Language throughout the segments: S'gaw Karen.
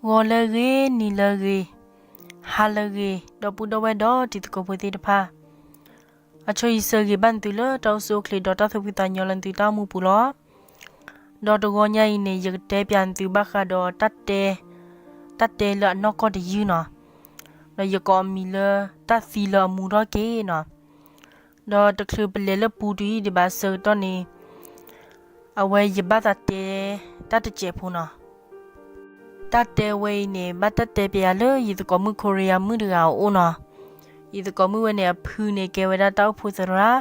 ဂီၤလၢအဂ့ၤ, နံၤလၢအဂ့ၤ, ဟါလၢအဂ့ၤ, ဒီပုၢ်ဒီဝဲၢ်ဒီးတံၤသကိးဖိသ့ၣ်တဖၣ်, အဆိယဆၢဂ့ၤဘၣ်နသုလၢတၢ်အိၣ်ဆူၣ်အိၣ်ချ့ဒီးတၢ်သူၣ်ဖှံသးညီလၢနသုတၢ်အိၣ်မူပူၤလီၤ. ဒီးတဂီၤညါအံၤန့ၣ် ယကတဲပၠးနသုဘၣ်ဃးဒီးတၢ်တဲ, တၢ်တဲလၢအနီၢ်ကီၢ်တယုၢ်နီၤ, ဒီးယကအီၣ်မံၤလၢတၢ်သံလၢအမူထီၣ်က့ၤနီၤ. ဒီးတချုးပလဲၤလၢပူတုၤအံၤဒံးဘၣ်အဆၢကတီၢ်န့ၣ်, အဝဲယဘၣ်သးတဲတၢ်တစဲးဖိနီၤ. တၢ်တဲဝဲအံၤန့ၣ် ဘၣ်တၢ်တဲပၠးလၢယသကိးမုၣ်ခိရံယါမုၣ်တဂၤအအိၣ်နီၤ. ယသကိးမုၣ်ဝဲန့ၣ် အဖုန့ၣ်ကဲဝဲဒၣ်တၢ်အိၣ်ဖှိၣ်သရၣ်,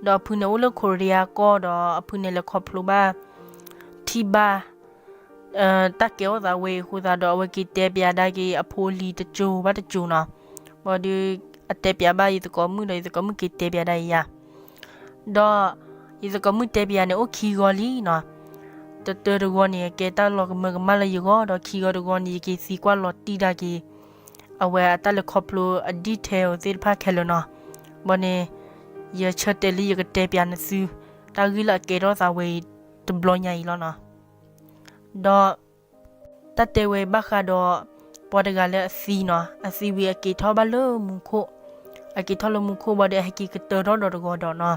ဒီးအဖုန့ၣ်အိၣ်လၢခိရံယါကီၢ်ဒီး အဖုန့ၣ်လဲၤခီဖျိဘၣ် ထံၣ်ဘၣ် တၢ်ကဲထီၣ်သးဝဲအံၤအဃိသတးဒီး အဝဲက့ၤတဲပၠးဒၣ်က့ၤအဖိအလံၤတစိၤဘၣ်တစိၤနီၤ. ဘၣ်ဒီး အတဲပၠးဘၣ်ယသကိးမုၣ်ဒီး ယသကိးမုၣ်က့ၤတဲပၠးဒၣ်ယၤ, ဒီးယသကိးမုၣ်တဲပၠးန့ၣ် အိၣ်ခံဂီၤလံနီၤ. တတၢတဂီၤန့ၣ် ကဲတၢ်လီၤကမၢကမၣ်လၢယဂီၢ်, ဒီးခံဂီၤတဂီၤန့ၣ် ယက့ၤသံကွၢ်လီၤတံၢ်ဒၣ်က့ၤ အဝဲအတၢ်လဲၤခီဖျိအ detail သ့ၣ်တဖၣ်ခဲလၢာ်နီၤ. ဘၣ်န့ၣ် ယဆၢတဲာ်လၢယကတဲပၠးနသု တၢ်ဂ့ၢ်လၢအကဲထီၣ်သးဝဲအံၤ တဘျီညါအံၤလီၤနီၤ. ဒီး တၢ်တဲဝဲဘၣ်ဃးဒီး ပှၤတဂၤလၢအသံနီၤ, အသံဝံၤအက့ၤထီၣ်ဘၣ်လၢမူခိၣ်, အက့ၤထီၣ်လၢမူခိၣ်ဘၣ်ဒီး အဟဲက့ၤကတၢၢ်ထီၣ်ဒီးတဂီၤဒီးနီၤ.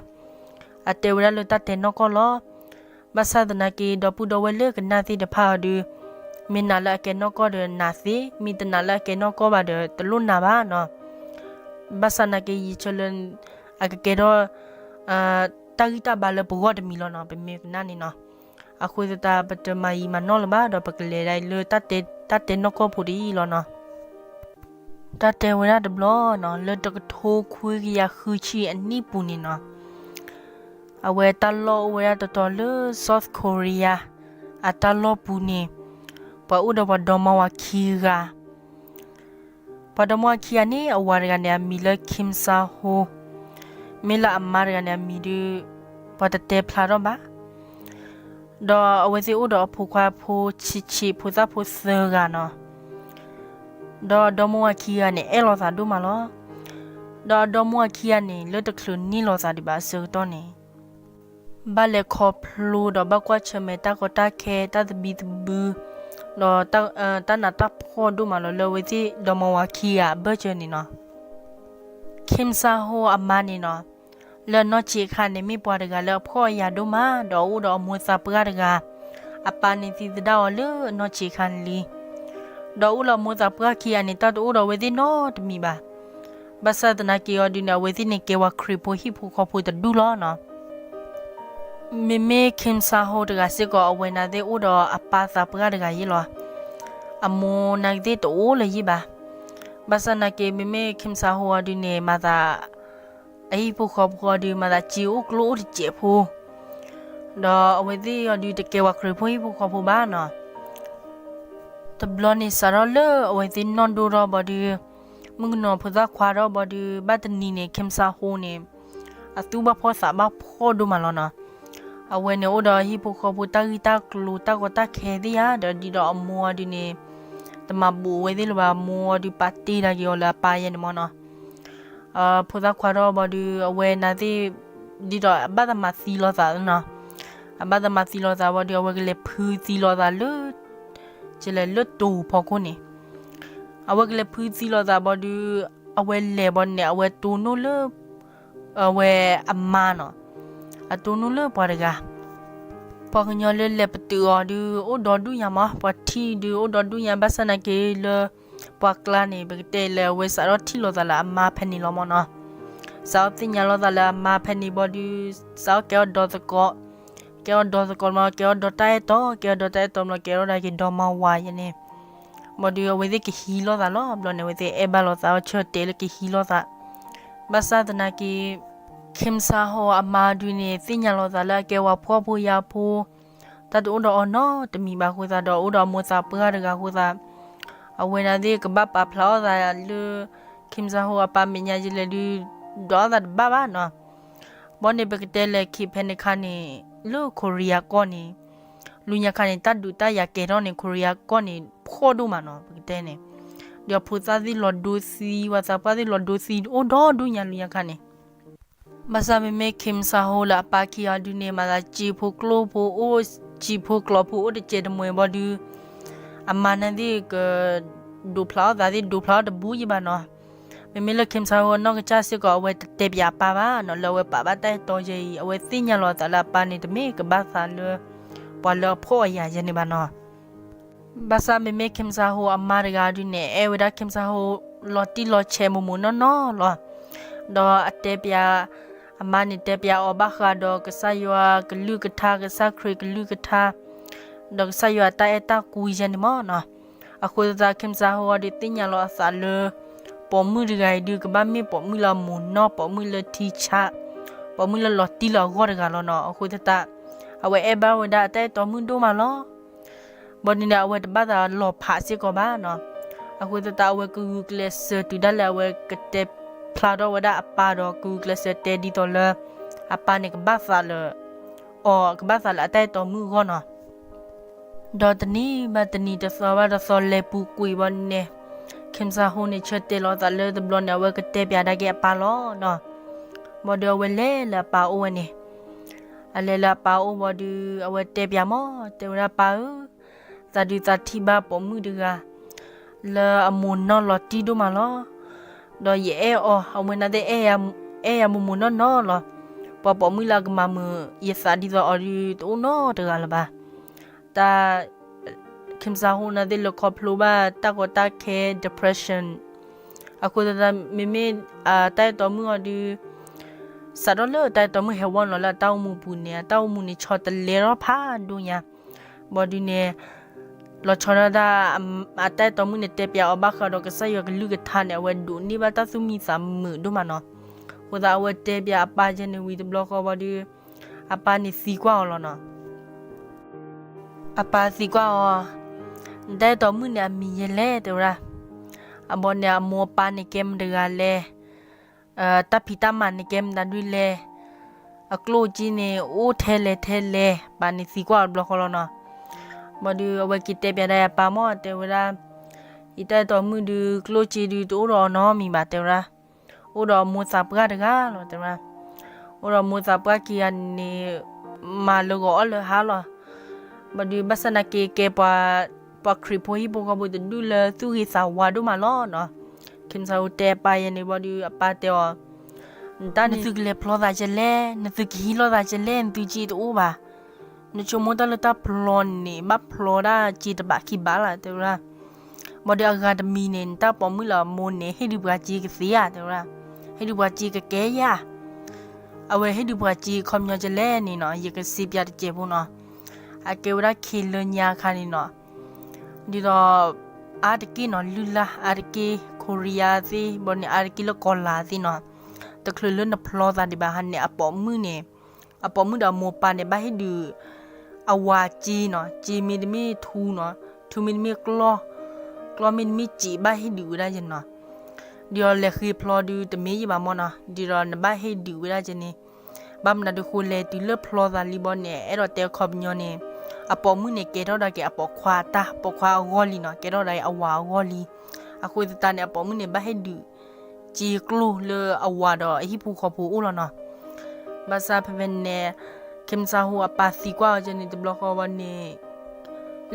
အတဲဝဲဒၣ်လၢတၢ်တဲနီၢ်ကီၢ်လီၤ. ဘၣ်ဆၣ်သနာ်က့ ဒီပုၢ်ဒီဝဲၢ်လၢကနၣ်သ့ၣ်တဖၣ်အီၤဒီး မ့ၢ်နာ်လၢအကဲနီၢ်ကီၢ်ဒီးနာ်သ့, မ့ၢ်တနာ်လၢအကဲနီၢ်ကီၢ်ဘၣ်ဒီး တလိၣ်နာ်ဘၣ်နီၤ. ဘၣ်ဆၣ်သနာ်က့ ယဆၢလၢ အကကဲထီၣ် တၢ်ဂံၢ်တၢ်ဘါလၢပဂီၢ်တမံၤလီၤနီၤ, ပမ့ၢ်ကနၣ်န့ၣ်နီၤ. အဃိသတး ပတမၤယံာ်မၤနီၢ်လၢၤဘၣ်ဒီး ပကလဲၤဒၣ်လၢ တၢ်တဲနီၢ်ကီၢ်ဖိတယုၢ်လီၤနီၤ. တၢ်တဲဝဲဒၣ်တဘျီနီၤ, လၢတကထိခွံကယၤဃုဆံအနံၣ်ပူၤန့ၣ်နီၤ, အဝဲတၢ်လီၢ်အိၣ်ဝဲဒၣ်တတီၤလၢ South Korea အတၢ်လီၢ်ပူၤန့ၣ်, ပှၤအိၣ်ဒီးပှၤဒီမါဝၤခံဂၤ ပှၤဒီမါဝၤခံဂၤန့ၣ် အဝၤတဂၤန့ၣ် အမံၤလၢ Kim Sa Ho, မ့ၢ်လၢအမါတဂၤန့ၣ် အမံၤဒုး ပှၤတတဲဖျါထီၣ်ဘၣ်. ဒီးအဝဲသ့ၣ်အိၣ်ဒီးအဖိခွါဖိဆံးဆံး ဖိသၣ်ဖိသၢဂၤနီၤ. ဒီးဒီမါဝၤခံဂၤန့ၣ် အဲၣ်လိာ်သးဒိၣ်မးလီၤ. ဒီးအဒီမါဝၤခံဂၤန့ၣ် လၢတချုးန့ၢ်လိာ်သးဒံးဘၣ်အဆၢကတီၢ်န့ၣ် ဘၣ်လဲၤခီဖျိဒီးဘၣ်ကွၢ်ဆၢၣ်မဲာ်တၢ်ကီတၢ်ခဲ တၢ်သဘံၣ်သဘုၣ် ဒီး တၢ်နးတၢ်ဖှီၣ်ဒိၣ်မးလီၤ လၢအဝဲသ့ၣ်ဒီမါဝၤခံဂၤအဘၢၣ်စၢၤန့ၣ်နီၤ. Kim Sa Ho အမါန့ၣ်နီၤ, လၢအနီၢ်ဆံးအခါန့ၣ် မ့ၢ်ပှၤတဂၤလၢအဖှီၣ်အယာ်ဒိၣ်မး ဒီးအိၣ်ဒီးအမိၢ်သးပှၢ်တဂၤ, အပၢ်န့ၣ်သံသဒၣ်အီၤလၢအနီၢ်ဆံးအခါန့ၣ်လံ. ဒီးအိၣ်လၢအမိၢ်သးပှၢ်ခံဂၤန့ၣ် တၢ်တအိၣ်ဒီးအဝဲသ့ၣ်နီတမံၤဘၣ်. ဘၣ်ဆၣ်သနာ်က့အီၤဒုးန့ၣ် အဝဲသ့ၣ်န့ၣ် ကဲဝဲခရံာ်ဖိဟံၣ်ဖိဃီဖိတဒူၣ်လီၤနီၤ. မ့မ့ၢ် Kim Sa Ho တဂၤစ့ၢ်ကီး အဝဲန့ၣ်သ့ၣ်အိၣ်ဒီးအပၢ်သးပှၢ်တဂၤယ့လီၤ. အမိၢ်န့ၣ်သ့ၣ်တအိၣ်လၢၤယ့ဘၣ်. ဘၣ်ဆၣ်သနာ်က့ မ့မ့ၢ် Kim Sa Ho အီၤဒုးန့ၣ် မၤသး အဟံၣ်ဖိဃီဖိအီၤဒုး မၤသးစ့အိၣ်ကျိအိၣ်တစဲးဖိ ဒီးအဝဲသ့ၣ်အီၤဒုးတကဲဝဲခရံာ်ဖိဟံၣ်ဖိဃီဖိဘၣ်နီၤ. တဘျီန့ၣ်စးထီၣ်လၢအဝဲသ့ၣ်နီၢ်ဒိၣ်ထီၣ်ဘၣ်ဒီး မုၣ်ကနီၤဖိသၣ်ခွါထီၣ်ဘၣ်ဒီး ဘၣ်တနံၤန့ၣ် Kim Sa Ho န့ၣ် အသူၣ်ဘၣ်ဖှီၣ်သးဘၣ်ဖှီၣ်ဒိၣ်မးလီၤနီၤ. အဝဲန့ၣ်အိၣ်ဒီးဟံၣ်ဖိဃီဖိတၢ်ဂံၢ်တၢ်ကျိၤတၢ်ကီတၢ်ခဲသ့ၣ်ဧါ ဒီးဒ်ဒီးအမိၢ်အီၤဒုးန့ၣ် တမၤဘူးအဝဲသ့ၣ်လၢၤဘၣ် အမိၢ်အီၤဒုးပာ်တ့ၢ်ဒၣ်က့ၤအီၤလၢအပၢ်ယဲန့ၣ်မၢ်နီၤ. ဖိသၣ်ခွါထီၣ်ဘၣ်ဒီး အဝဲန့ၣ်သ့ၣ် ဒ်ဒီးအဘၣ်သးမၤသံလိာ်သးနီၤ. အဘၣ်သးမၤသံလိာ်သးဘၣ်ဒီး အဝဲကလဲၤဖုသံလိာ်သးလၢ ကလဲၤလၢတိၤဖီခိၣ်န့ၣ် အဝဲကလဲၤဖုသံလိာ်သးဘၣ်ဒီး အဝဲလဲၤဘၣ်န့ၣ် အဝဲတိၢ်နီၣ်လၢ အဝဲအမါနီၤ, အတိၢ်နီၣ်လၢပှၤတဂၤ, ပှၤကညီလၢလဲၤပတုာ်အီၤဒုး အိၣ်ဒီဒူၣ်ညါမး, ပှၤထံၣ်ဒုးအိၣ်ဒီဒူၣ်ညါ ဘၣ်ဆၣ်သနာ်က့လၢ ပှၤကျါန့ၣ် ပကတဲလၢအဝဲစးထီၣ်ထံၣ်လိာ်သးလၢအမါဖဲန့ၣ်လီၤမၢ်နီၤ. စးထီၣ်သ့ၣ်ညါလိာ်သးလၢအမါဖဲန့ၣ်ဘၣ်ဒီး စးထီၣ်ကဲအီၤဒီသကိး, ကဲအီၤဒီသကိးမၢ် ကဲအီၤဒီတၢ်အဲၣ်တီ, ကဲအီၤဒီတၢ်အဲၣ်တီမၢ် ကဲထီၣ်ဒၣ်က့ၤဒီမါဝၤယဲန့ၣ် ဘၣ်ဒီး အဝဲသ့ၣ်ကဟံးလိာ်သးလီၤ. ဘျီန့ၣ် အဝဲသ့ၣ်အဲၣ်ဘၣ်လိာ်သး အီၤဆၢတဲာ်လၢကဟံးလိာ်သး, ဘၣ်ဆၣ်သနာ်က့ Kim Sa Ho အမါဒုးန့ၣ် သ့ၣ်ညါလိာ်သးလၢအကဲဝဲဖှီၣ်ဖိယာ်ဖိ, တၢ်တအိၣ်ဒီးအီၤနီတမံၤဘၣ်အဃိသတးဒီး အိၣ်ဒီးအမိၢ်သးပှၢ်တဂၤအဃိသတး, အဝဲန့ၣ်သ့ၣ်ကဘၣ်ပာ်ဖျါအီၣ်သးလၢ Kim Sa Ho အပၢ်မဲာ်ညါယလဲၣ်ဒုး ဒီးအီၣ်သးတဘၣ်ဘၣ်နီၤ. ဘၣ်န့ၣ် ပကတဲလဲၣ်ခံဖဲန့ၣ်ခါန့ၣ် လၢခိရံယါကီၢ်န့ၣ် လၢညါခါန့ၣ် တၢ်ဒုးတၢ်ယၤကဲထီၣ်န့ၣ် ခိရံယါကီၢ်န့ၣ် ဖှီၣ်ဒိၣ်မးနီၤ ပကတဲန့ၣ်, ဒီးဖိသၣ်သ့ၣ်လီၤဒိသံ ပှၤသးပှၢ်သ့ၣ်လီၤဒိသံ အိၣ်ဒီဒူၣ်ညါလၢညါခါန့ၣ် ဘၣ်ဆၣ်မ့မ့ၢ် Kim Sa Ho လၢအပၢ်ခံဂၤဒုးန့ၣ် မၤသးစံးဖိကျိၣ်ဖိအိၣ်, စံးဖိကျိာ်ဖိအိၣ်တစဲးတမှဲၤဘၣ်ဒီး, အမါန့ၣ်သ့ၣ်က ဒိးဖျါအီၣ်သးသ့ၣ် ဒိးဖျါအီၣ်တဘူးယံၤဘၣ်နီၤ. မ့မ့ၢ်လၢ Kim Sang-ho အနီၢ်ကစၢ်စ့ၢ်ကီး အဝဲတတဲပၠးအပၢ်ဘၣ်နီၤ လၢအဝဲပာ်ဘၣ်တၢ်အဲၣ်တီယဲအံၤ အဝဲသ့ၣ်ညါလီၤအသးလၢအပၢ်န့ၣ် တမ့ၢ်ကဘၣ်သးလၢ ပှၤလၢအဖှီၣ်အယာ်ယဲန့ၣ်ဘၣ်နီၤ. ဘၣ်ဆၣ်မ့မ့ၢ် Kim Sang-ho အမါတဂၤဒုးန့ၣ် အဲၣ်ဝဲဒၣ် Kim Sang-ho လီၤတံၢ်လီၤဆဲးမိၢ်မိၢ်နီၢ်နီၢ်လီၤ. ဒီးအတဲပၠး, အမါန့ၣ်တဲပၠးအီၤဘၣ်ဃးဒီးကစၢ်ယွၤကလုၢ်ကထါ, ကစၢ်ခရံာ်ကလုၢ်ကထါ, ဒီးကစၢ်ယွၤအတၢ်အဲၣ်တၢ်ကွံယဲန့ၣ်မ့ၢ်နီၤ. အဃိသတး Kim Sang-ho အီၤဒုးသ့ၣ်ညါလီၤအသးလၢ ပိာ်မုၣ်တဂၤအံၤဒုး ကဘၣ်မ့ၢ်ပိာ်မုၣ်လၢအမိၢ်နီၢ်, ပိာ်မုၣ်လၢထံဆး, ပိာ်မုၣ်လၢလီၤတံၢ်လီၤအဂီၢ်တဂၤလီၤနီၤ. အဃိသတး အဝဲအဲၣ်ဘၣ်ဝဲဒၣ်အတၢ်အဲၣ်တီမုၣ်ဒိၣ်မးလီၤ. ဘၣ်ဒုးန့ၣ် အဝဲတဘၣ်သးလီၤဖးစ့ၢ်ကီးဘၣ်နီၤ. အဃိသတး အဝဲကဂုာ်ကျဲးစၢးတုၤဒၣ်လဲာ်အဝဲကတဲဖျါထီၣ်ဝဲဒၣ်အပၢ်ဒီး ကဂုာ်ကျဲးစၢးတဲဒ်သိးလၢ အပၢ်န့ၣ်ကဘၣ်သးလၢ အီၤ ကဘၣ်သးလၢအတၢ်အဲၣ်တီမုၣ်အဂီၢ်နီၤ. ဒီးတနံၤဘၣ်တနံၤ တသီဘၣ်တသီ လဲၤပူၤကွံာ်ဘၣ်ဒုးန့ၣ် Kim Sang-ho န့ၣ် ဆၢတဲာ်လီၤအသးလၢတဘျီန့ၣ် အဝဲကတဲပၠးဒၣ်က့ၤအပၢ်လီၤနီၤ. ဘၣ်ဒုးအဝဲလဲၤလၢအပၢ်အိၣ်ဝဲန့ၣ်, အလဲၤလၢအပၢ်အိၣ်ဘၣ်ဒုး အဝဲတဲပၠးမး တဲဝဲဒၣ်ပၢ်ဧၢ, သးဒုးသးထံၣ်ဘၣ်ပိာ်မုၣ်တဂၤ လၢအမိၢ်နီၢ်လီၤတံၢ်ဒိၣ်မးလီၤ. ဒီးယအဲၣ်အီၤ အဝဲန့ၣ်သ့ၣ် အဲၣ်ယၤမိၢ်မိၢ်နီၢ်နီၢ်လီၤ. ပှၤပိာ်မုၣ်လၢအကမၤမုာ်ယသးဒ်သိးအီၤဒုး တအိၣ်နီတဂၤလၢၤဘၣ်. တၢ် Kim Sang-ho န့ၣ်သ့ၣ် လဲၤခီဖျိဘၣ်တၢ်ကီတၢ်ခဲ depression. အဃိသတး မ့မ့ၢ် တၢ်အဲၣ်တီမုၣ်အီၤဒုး စးထီၣ်လၢတၢ်အဲၣ်တီမုၣ်ဟဲဝီၢ်နီၤ လၢအတၢ်အိၣ်မူပူၤန့ၣ် အတၢ်အိၣ်မူန့ၣ် ဆီတလဲထီၣ်ဖးဒိၣ်ညါ. ဘၣ်ဒုးန့ၣ် လီၤဆီဒၣ်တၢ် အတၢ်အဲၣ်တီမုၣ်န့ၣ် တဲပၠးအီၤဘၣ်ဃးဒီးကစၢ်ယွၤကလုၢ်ကထါန့ၣ် အဝဲဒိးန့ၢ်ဘၣ်တၢ်သူၣ်မံသးမုာ်ဒိၣ်မးနီၤ. အဃိသတး အဝဲတဲပၠးအပၢ်ယဲန့ၣ်ဝံၤတဘျီဃီဘၣ်ဒုး အပၢ်န့ၣ်သံကွၢ်အီၤလီၤနီၤ. အပၢ်သံကွၢ်အီၤ, နတၢ်အဲၣ်တီမုၣ်န့ၣ် အမံၤယဲလဲၣ် တဲဝဲဒၣ်. အဘီန့ၣ် အမိၢ်အပၢ်န့ၣ်ကဲမတဂၤလဲၣ်. တၢ်ဖံးတၢ်မၤန့ၣ်ကဲမတၤဒုလဲၣ်. အကျိၣ်အစ့န့ၣ် အိၣ်ထဲလဲၣ်ထဲလဲၣ်. ပၢ်န့ၣ်သံကွၢ်အီၤတဘျီဃီလီၤနီၤ. ဘၣ်ဒုးအဝဲက့ၤတဲပၠးဒၣ်အပၢ်မး တဲဝဲဒၣ်, ယတၢ်အဲၣ်တီမုၣ်ဒုး ကျိၣ်စ့ဒုး တအိၣ်ဒီးအီၤနီတမံၤဘၣ် တဲဝဲဒၣ်. အိၣ်ဒီးအမိၢ်သးပှၢ်တဂၤလီၤ တဲဝဲဒၣ်. အိၣ်ဒီးမိၢ်သးပှၢ်ခံဂၤန့ၣ် မၤလၢဂီၤအီၣ်လၢဟါလီၤ. ဘၣ်ဒုးဘၣ်ဆၣ်သနာ်က့ ကဲပှၤ ပှၤခရံာ်ဖိဟံၣ်ဖိဃီဖိတဒူၣ်လၢသူၣ်ဂ့ၤသးဝါဒိၣ်မးလီၤနီၤ. Kim Sang-ho တဲအပၢ်ယဲန့ၣ်ဘၣ်ဒုး အပၢ်တဲအီၤ, နတၢ်န့ၣ် နသုကလဲၤဖျီသးကလဲၣ်, နသုကဟံးလိာ်သးကလဲၣ်, နသုကံၣ်တအိၣ်ဘၣ်. နဆိကမိၣ်တၢ်လၢတၢ်ဖျီန့ၣ် ဘၣ်ဖျီဒၣ်စ့တဘးခံဘးလီၤ တဲဝဲဒၣ်. ဘၣ်ဒီးအဂၤတမံၤန့ၣ် နတၢ်ပိာ်မုၣ်လၢအမိၢ်န့ၣ် ဟ့ၣ်ဒုးပှၤစ့ကသ့ဧါ တဲဝဲဒၣ်. ဟ့ၣ်ဒုးပှၤစ့ကကဲယါ. အဝဲဟ့ၣ်ဒုးပှၤစ့ခီပညီကလဲၣ်န့ၣ်နီၤ ယကစံးပၠးတစဲးဖိနီၤ. အကဲဝဲဒၣ်ခ့လၢညါအခါန့ၣ်နီၤ. ဒ်သိး အါတက့ၢ်နီၤ လုၢ်လၢ်အါတက့ၢ် Korea သ့ၣ် ဘၣ်န့ၣ် အါတက့ၢ်လၢကီၤလၤသ့ၣ်နီၤ. တချုးလၢနဖျီသးဒံးဘၣ်ဟါန့ၣ် အပိာ်မုၣ်န့ၣ် အပိာ်မုၣ်ဒီးအမိၢ်ပၢ်န့ၣ် ဘၣ်ဟ့ၣ်ဒုး အဝၤစ့နီၤ, စ့မ့တမ့ၢ်ထူနီၤ, ထူမ့တမ့ၢ်ကျီၢ်, ကျီၢ်မ့တမ့ၢ်စ့ ဘၣ်ဟ့ၣ်ဒုးဝဲဒၣ်ယဲနီၤ. ဒ်သိးလဲၤဃ့ဖျီဒုးတမ့ၢ်ယံာ်ဘၣ်မ့ၢ်နီၤ, ဒ်သိးနဘၣ်ဟ့ၣ်ဒုးဝဲဒၣ်ကဲန့ၣ်. ဘၣ်မနုၤဒုးဃိလဲၣ် တုၤလၢဖျီသးလံဘၣ်န့ၣ် အဲၣ်ဒိးတဲအခီပညီန့ၣ် အပိာ်မုၣ်န့ၣ် ကဲထီၣ်ဒၣ်က့ၤအပိာ်ခွါအတၢ် ပိာ်ခွါအဂီၢ်လံနီၤ, ကဲထီၣ်ဒၣ်က့ၤအဝၤအဂီၢ်လံ. အဃိသတးန့ၣ် အပိာ်မုၣ်န့ၣ် ဘၣ်ဟ့ၣ်ဒုး စ့ကျိၢ်လၢအဝၤဒီးအဟံၣ်ဖိဃီဖိအိၣ်လီၤနီၤ. ဘၣ်ဆၣ်ဖဲဖဲန့ၣ် Kim Sang-ho အပၢ်သံကွၢ်အီၤကဲန့ၣ် တဘျီဃီဝဲန့ၣ်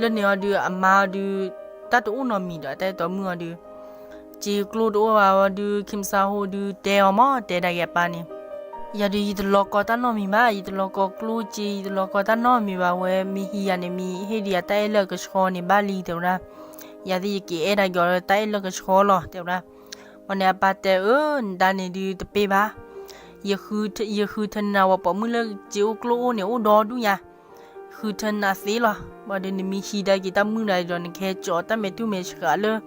လၢန့ၣ်အီၤဒုး အမါအီၤဒုး တၢ်တအိၣ်နီတမံၤဒီး အတၢ်အဲၣ်တီမုၣ်အီၤဒုး စ့ကျိၢ်တအိၣ်ဘၣ်ဝဲဒုး Kim Sang-ho ဒုးတဲအီၤမ့ၢ် တဲဒၣ်က့ၤအပၢ်န့ၣ်, ယၤဒုး ယတလီၤကီတၢ်နီတမံၤဘၣ်, ယတလီၤကီကျိၣ်စ့ ယတလီၤကီတၢ်နီတမံၤဘၣ်ဝဲ, မ့ၢ်ဟံးယၤန့ၣ် မ့ၢ်ဟ့ၣ်ဒုးယၤတၢ်အဲၣ်လၢအကဆှီန့ၣ် ဘၣ်လံတဲဝဲဒၣ်. ယၤသ့ၣ်ယက့ၤအဲၣ်ဒၣ်က့ၤအီၤလၢတၢ်အဲၣ်လၢကဆှီလီၤ တဲဝဲဒၣ်. ဝဲန့ၣ်အပၢ်တဲအၢ နဒါန့ၣ်ဒုးတပ့ၢ်ဘၣ်. ယဃုထၢနၤဝဲ ပိာ်မုၣ်လၢစ့အိၣ်ကျိၣ်အိၣ်န့ၣ် အိၣ်ဒီဒူၣ်ညါ, ဃုထၢနၤသ့လီၤ. ဘၣ်ဒီးနမ့ၢ်ဟံးဒၣ်က့ၤတၢ်မုၣ်ဒၣ်ဒီး နကဟဲကၠီတၢ်မဲာ်တူၢ်မဲာ်ဆှးလၢ ဟံၣ်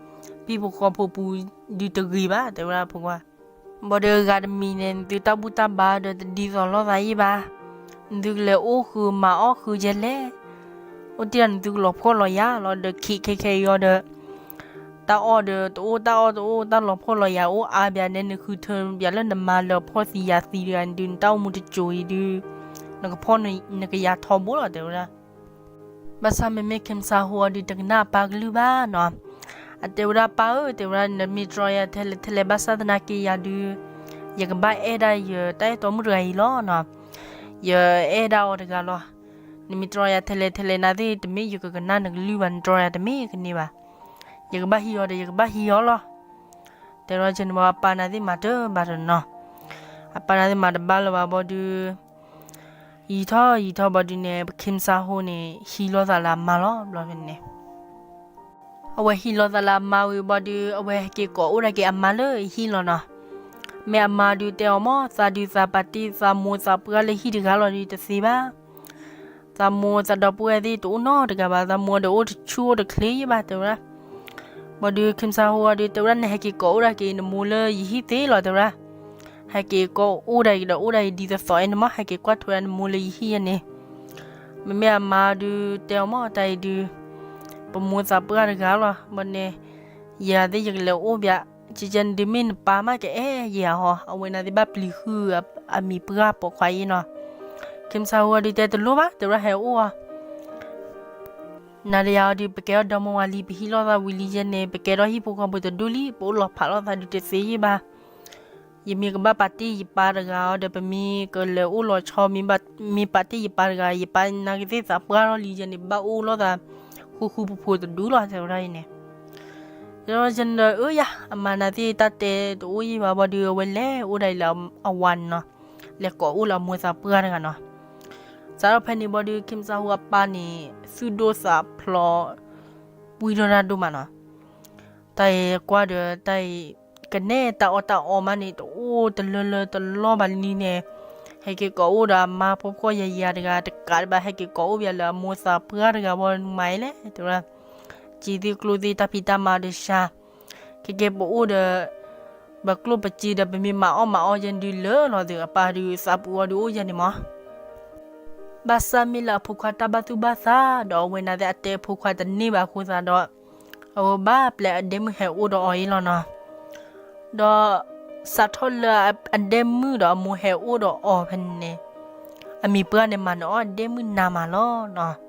ဖိဃီဖိပူၤဒုးတဂ့ၤဘၣ် တဲဝဲဒၣ်ဖိခွါ. ဘၣ်ဒီးဂၤတမံၤန့ၣ် နသုတၢ်ဘူၣ်တၢ်ဘါဒီးတဒ်သိးလိာ်သးယံာ်ဘၣ်. နသုကလဲၤအိၣ်ဃုာ်မၤအီၣ်ဃုာ်ကဲလဲၣ်. အိၣ်တ့ၢ်ဒီးနသုကလီၤဖှီၣ်လီၤယာ်လီၤ ဒီးခံးခဲခဲအံၤအီၤဒီး တၢ်အီၣ်ဒီးတအိၣ် တၢ်အီၣ်တအိၣ် တၢ်လီၤဖှီၣ်လီၤယာ်အိၣ်အါဘၣ်န့ၣ် နဃုထၢဘၣ်လၢနမါလၢဖှီၣ်သံယာ်သံတဂၤန့ၣ်ဒုး နတၢ်အိၣ်မူတစိၤအံၤဒုး နကဖှီၣ်နကယာ်ထီဘိလီၤ တဲဝဲဒၣ်. ဘၣ်ဆၣ်မ့မ့ၢ် Kim Sang-ho အီၤဒုး တကနၣ်အပၢ်ကလုၢ်ဘၣ်နီၤ. အတဲဝဲဒၣ်ပၢ်ဧၢ တဲဝဲဒၣ် နမ့ၢ်တြီယၤထဲလဲၣ်ထဲလဲၣ် ဘၣ်ဆၣ်သနာ်က့ယၤဒုး ယကဘၣ်အဲၣ်ဒၣ်ယတၢ်အဲၣ်တီမုၣ်တဂၤအံၤလီၤနီၤ. ယအဲၣ်ဒၣ်အီၤတဂၤလီၤ. နမ့ၢ်တြီယၤထဲလဲၣ်ထဲလဲၣ် နၤသ့ၣ်တမ့ၢ်ယကကနၣ်နကလုၢ်ဘၣ်, နတြီယၤတမ့ၢ်ကန့ၢ်ဘၣ်. ယကဘၣ်ဟံးအီၤဒီး ယကဘၣ်ဟံးအီၤလီၤ. တဲထီၣ်ကန့ၣ်ဘၣ် အပၢ်နၤသ့ၣ်မၤတဘၣ်တနီၤ. အပၢ်နၤသ့ၣ်မၤတဘၣ်လၢၤဘၣ်ဘီဒုး ယံာ်ထီၣ်ယံာ်ထီၣ်ဘီဒုးန့ၣ် ပ Kim Sa Ho န့ၣ် ဟံးလိာ်သးလၢအမါလီၤ. ဘျီဖဲန့ၣ် အဝဲဟံးလိာ်သးလၢအမါဝံၤဘီဒုး အဝဲဟဲက့ၤကိးအိၣ်ဒၣ်က့ၤအမါလၢဟံၣ်လီၤနီၤ. မ့ၢ်အမါဒုးတဲအီၤမၢ် သးဒုးသးပာ်တ့ၢ်သးမိၢ်သးပှၢ်လၢဟံၣ်တဂၤလီၤဒုးတသ့ဘၣ်. သးမိၢ်သးဒီပုၢ်ဝဲၢ်သ့ၣ်တအိၣ်နီတဂၤဘၣ်, သးမိၢ်ဒီးအိၣ်တဆူၣ်အိၣ်တချ့ယဲၢ်ဘၣ် တဲဝဲဒၣ်. ဘီဒုး Kim Sa Ho အီၤဒုးတဲဝဲဒၣ် နဟဲက့ၤကိးအိၣ်ဒၣ်က့ၤနမိၢ်လၢယဟံၣ်သ့လီၤ တဲဝဲဒၣ်. ဟဲက့ၤကိးအိၣ်ဒၣ်က့ၤဒီးအိၣ်ဒၣ်အံၤဒ်သိးသိးအံၤန့ၣ်မၢ် ဟဲက့ၤကွၢ်ထွဲဒၣ်နမိၢ်လၢယဟံၣ်ယဲန့ၣ်. မ့မ့ၢ်အမါဒုးတဲအီၤမၢ် တၢ်အံၤဒုး ပမိၢ်သးပှၢ်တဂၤလီၤ. ဘီန့ၣ် ယၤသ့ၣ်ယကလဲၤအိၣ်ဘၣ်, ကကဲန့ၣ်ဒုးမ့ၢ်နပၢ်မးကအဲၣ်ယၤဟီ, အဝဲန့ၣ်သ့ၣ်ဘၣ်ပျံၤဃုာ်အမံၤပှၢ်ပိာ်ခွါအံၤနီၤ. Kim Sa Ho အီၤဒုးတဲတလိၣ်ဘၣ် တဲဝဲဒၣ် ဟဲအိၣ်အီၤ နၤဒီးယၤအီၤဒုး ပကဲထီၣ်ဒီမါဝၤလံ ပဟံးလိာ်သးဝံၤလံယဲန့ၣ် ပကဲထီၣ်ဟံၣ်ဖိဃီဖိတဒူၣ်လံ ပအိၣ်လီၤဖးလိာ်သးဒုးတသ့ယဲၢ်ဘၣ်. ယမ့ၢ်ကဘၣ်ပာ်တ့ၢ်ယပၢ်တဂၤအီၤဒီး ပမ့ၢ်ကလဲၤအိၣ်လီၤဆီ မ့ၢ်ပာ်တ့ၢ်ယပၢ်တဂၤ ယပၢ်နၤကသ့ၣ်သးပှၢ်ထီၣ်လံယဲန့ၣ် ဘၣ်အိၣ်လိာ်သးဃူဃူဖိးဖိးတဒူၣ်လီၤ တဲဝဲဒၣ်အံၤန့ၣ်. ဒီးယဲန့ၣ်ဒီး အၢယၤ အမါနၤသ့ၣ်တၢ်တဲတအိၣ်ယဲၢ်ဘၣ်ဘီဒုး အဝဲလဲၤအိၣ်ဒၣ်အံၤလၢအဝၤန့ၣ်နီၤ, လဲၤကိးအိၣ်လၢအမိၢ်သးပှၢ်တဂၤနီၤ. စးထီၣ်ဖဲန့ၣ်ဘီဒုး Kim Sa Ho အပၢ်န့ၣ် သူၣ်ဒိၣ်သးဖျိး ပှံထီၣ်တၢ်ဒိၣ်မးနီၤ. တၢ်အံၤကွၢ်ဒီးတၢ်အံၤ ကနဲတၢ်အီၣ်တၢ်အီမးန့ၣ် တအိၣ်တလၢလၢတလီၢ်ဘၣ်လံန့ၣ်, ဟဲက့ၤကိးအိၣ်ဒီးအမါဖိဖှီၣ်ယာ်ယာ်တဂၤ တကးဒံးဘၣ် ဟဲက့ၤကိးအိၣ်ဘၣ်လၢအမိၢ်သးပှၢ်တဂၤဘီမၤအံၤလဲၣ် တဲဝဲဒၣ်. စံးသ့ၣ်ကျိၣ်သ့ၣ်တၢ်ဖံးတၢ်မၤဒီးစှၤ, ခဲကဲပအိၣ်ဒီး ပကျိၣ်ပစ့ဒီး ပမ့ၢ်မၤအီၣ်မၤအီယဲန့ၣ်ဒုးလၢာ်လီၤသ့ၣ် အပၢ်ဒုးသးပူၤအီၤဒုးအိၣ်ယဲန့ၣ်မး. ဘၣ်ဆၣ်မ့ၢ်လၢအဖိခွါတၢ်ဘၣ်သူၣ်ဘၣ်သး ဒီးအဝဲန့ၣ်သ့ၣ်အတဲအဖိခွါတန့ၢ်ဘၣ်အဃိသတးဒီး အဝဲဘၣ်ပျဲအဒဲမုၣ်ဟဲအိၣ်ဒီးအီၤအံၤလီၤနီၤ. ဒီးစးထီၣ်လၢအဒဲမုၣ်ဒီးအမိၢ်ဟဲအိၣ်ဒီးအီၤဖဲန့ၣ်န့ၣ်, အမံၤပှၢ်န့ၣ် မၤနၢၤအီၣ်အဒဲမုၣ်နးမးလီၤနီၤ.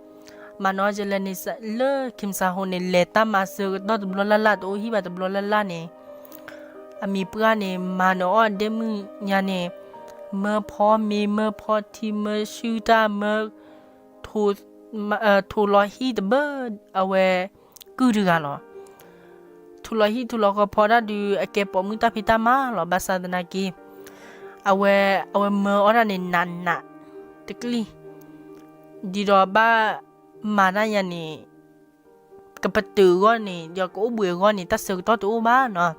မၤနၢၤအီၣ်ကလဲၣ်န့ၣ် လၢ Kim Sa Ho န့ၣ် လဲၤတၢ်မၤဆၢကတီၢ်တဘျီလၢ်လၢ် တအိၣ်ဟံၣ်ဘၣ်တဘျီလၢ်လၢ်န့ၣ်, အမံၤပှၢ်န့ၣ် မၤနၢၤအီၣ်အဒဲမုၣ်ညါန့ၣ်, မၢဖီမ့ၤ မၢဖီထံ မၢဆူၣ်တၢ် မၢ ထိးလီၤဟံၣ်တဘၢ အဝဲကုၢ်တဂၤလီၤ. ထိးလီၤဟံၣ်ထိးလီၤဃီဖီတၢ်ဒုး အကဲပိာ်မုၣ်တၢ်ဖံးတၢ်မၤလီၤ. ဘၣ်ဆၣ်သနာ်က့ အဝဲ အဝဲမၢအီၣ်တၢ်န့ၣ် နးနးတကျံၢ်, ဒ်သိးဘၣ်မၤတၢ်ယါန့ၣ် ကပတုာ်အဂီၢ်န့ၣ် ဒီးကအိၣ်ဘှံးအဂီၢ်န့ၣ် တၢ်ဆၢကတီၢ်တအိၣ်ဘၣ်နီၤ.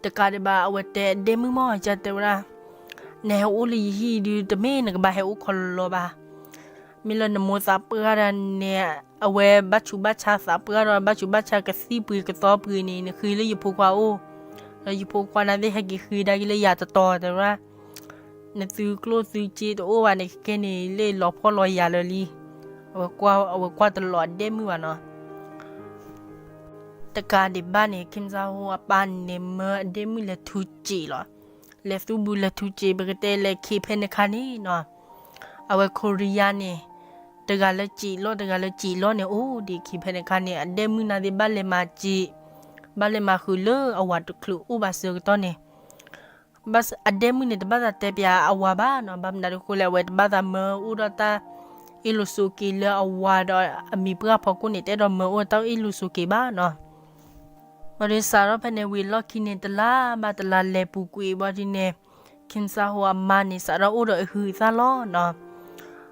တကးဒံးဘၣ် အဝဲတဲအဒဲမုၣ်မၢ် ကတဲဝဲဒၣ်, နဟဲအိၣ်လၢယဟံၣ်ဒုး တမ့ၢ်နကဘၣ်ဟဲအိၣ်ခီလီၤဘၣ်. မ့ၢ်လၢနမိၢ်သးပှၢ်ဒၣ်န့ၣ် အဝဲဘၣ်ဆူးဘၣ်ဆါသးပှၢ်ဒီး ဘၣ်ဆူးဘၣ်ဆါကသံၣ်ပှ့ၤကသီပှ့ၤန့ၣ် နဃ့လၢယဖိခွါအိၣ်, ဒီးယဖိခွါန့ၣ်သ့ၣ်ဟဲက့ၤဃ့ဒၣ်က့ၤလၢယၤတတီၤ တဲဝဲဒၣ်. နသုကျိၣ်သုစ့တအိၣ်ဘၣ်န့ၣ် ခဲကဲန့ၣ် လၢလီၤဖှီၣ်လီၤယာ်လၢာ်လံ. အဝဲကွၢ်တလီၤအဒဲမုၣ်ဘၣ်နီၤ. တကးဒံးဘၣ်န့ၣ် Kim Sa Ho အပၢ်န့ၣ် မၢအဒဲမုၣ်လဲၤထူစံးလီၤ. လဲၤသူဘူးလဲၤထူစံး ပကတဲလဲၤခံဖဲန့ၣ်ခါန့ၣ်နီၤ. အဝဲခိရံယါန့ၣ် တဂၤလၢစံးလီၤ တဂၤလၢစံးလီၤန့ၣ် အိၣ်ဒံးခံဖဲန့ၣ်ခါန့ၣ် အဒဲမုၣ်နၤသ့ၣ်ဘၣ်လဲၤမၤစံး, ဘၣ်လဲၤမၤဃုာ်လၢအဝၤတချုးအိၣ်ဘၣ်ဆၢကတီၢ်န့ၣ် ဘၣ်အဒဲမုၣ်န့ၣ် တဘၣ်သးတဲပၠးအဝၤဘၣ်နီၤ. ဘၣ်မနုၤအဃိလဲၣ် အဝဲတဘၣ်သးမၢအိၣ်ဒီးတၢ်အ့ၣ်လိာ်ဆိးက့ၤလၢအဝၤဒီးအမံၤပှၢ်ဖီခိၣ်န့ၣ် တအဲၣ်ဒိးမၢအိၣ်တၢ်အ့ၣ်လိာ်ဆိးက့ၤဘၣ်နီၤ. ဘၣ်ဒီးစးထီၣ်ဖဲန့ၣ်ဝံၤလီၢ်ခံန့ၣ် တလါဘၣ်တလါလဲၤပူၤကွံာ်ဘၣ်ဒ်န့ၣ် Kim Sa Ho အမါန့ၣ် စးထီၣ်အိၣ်ဒီးအဟုးအသၣ်လီၤနီၤ.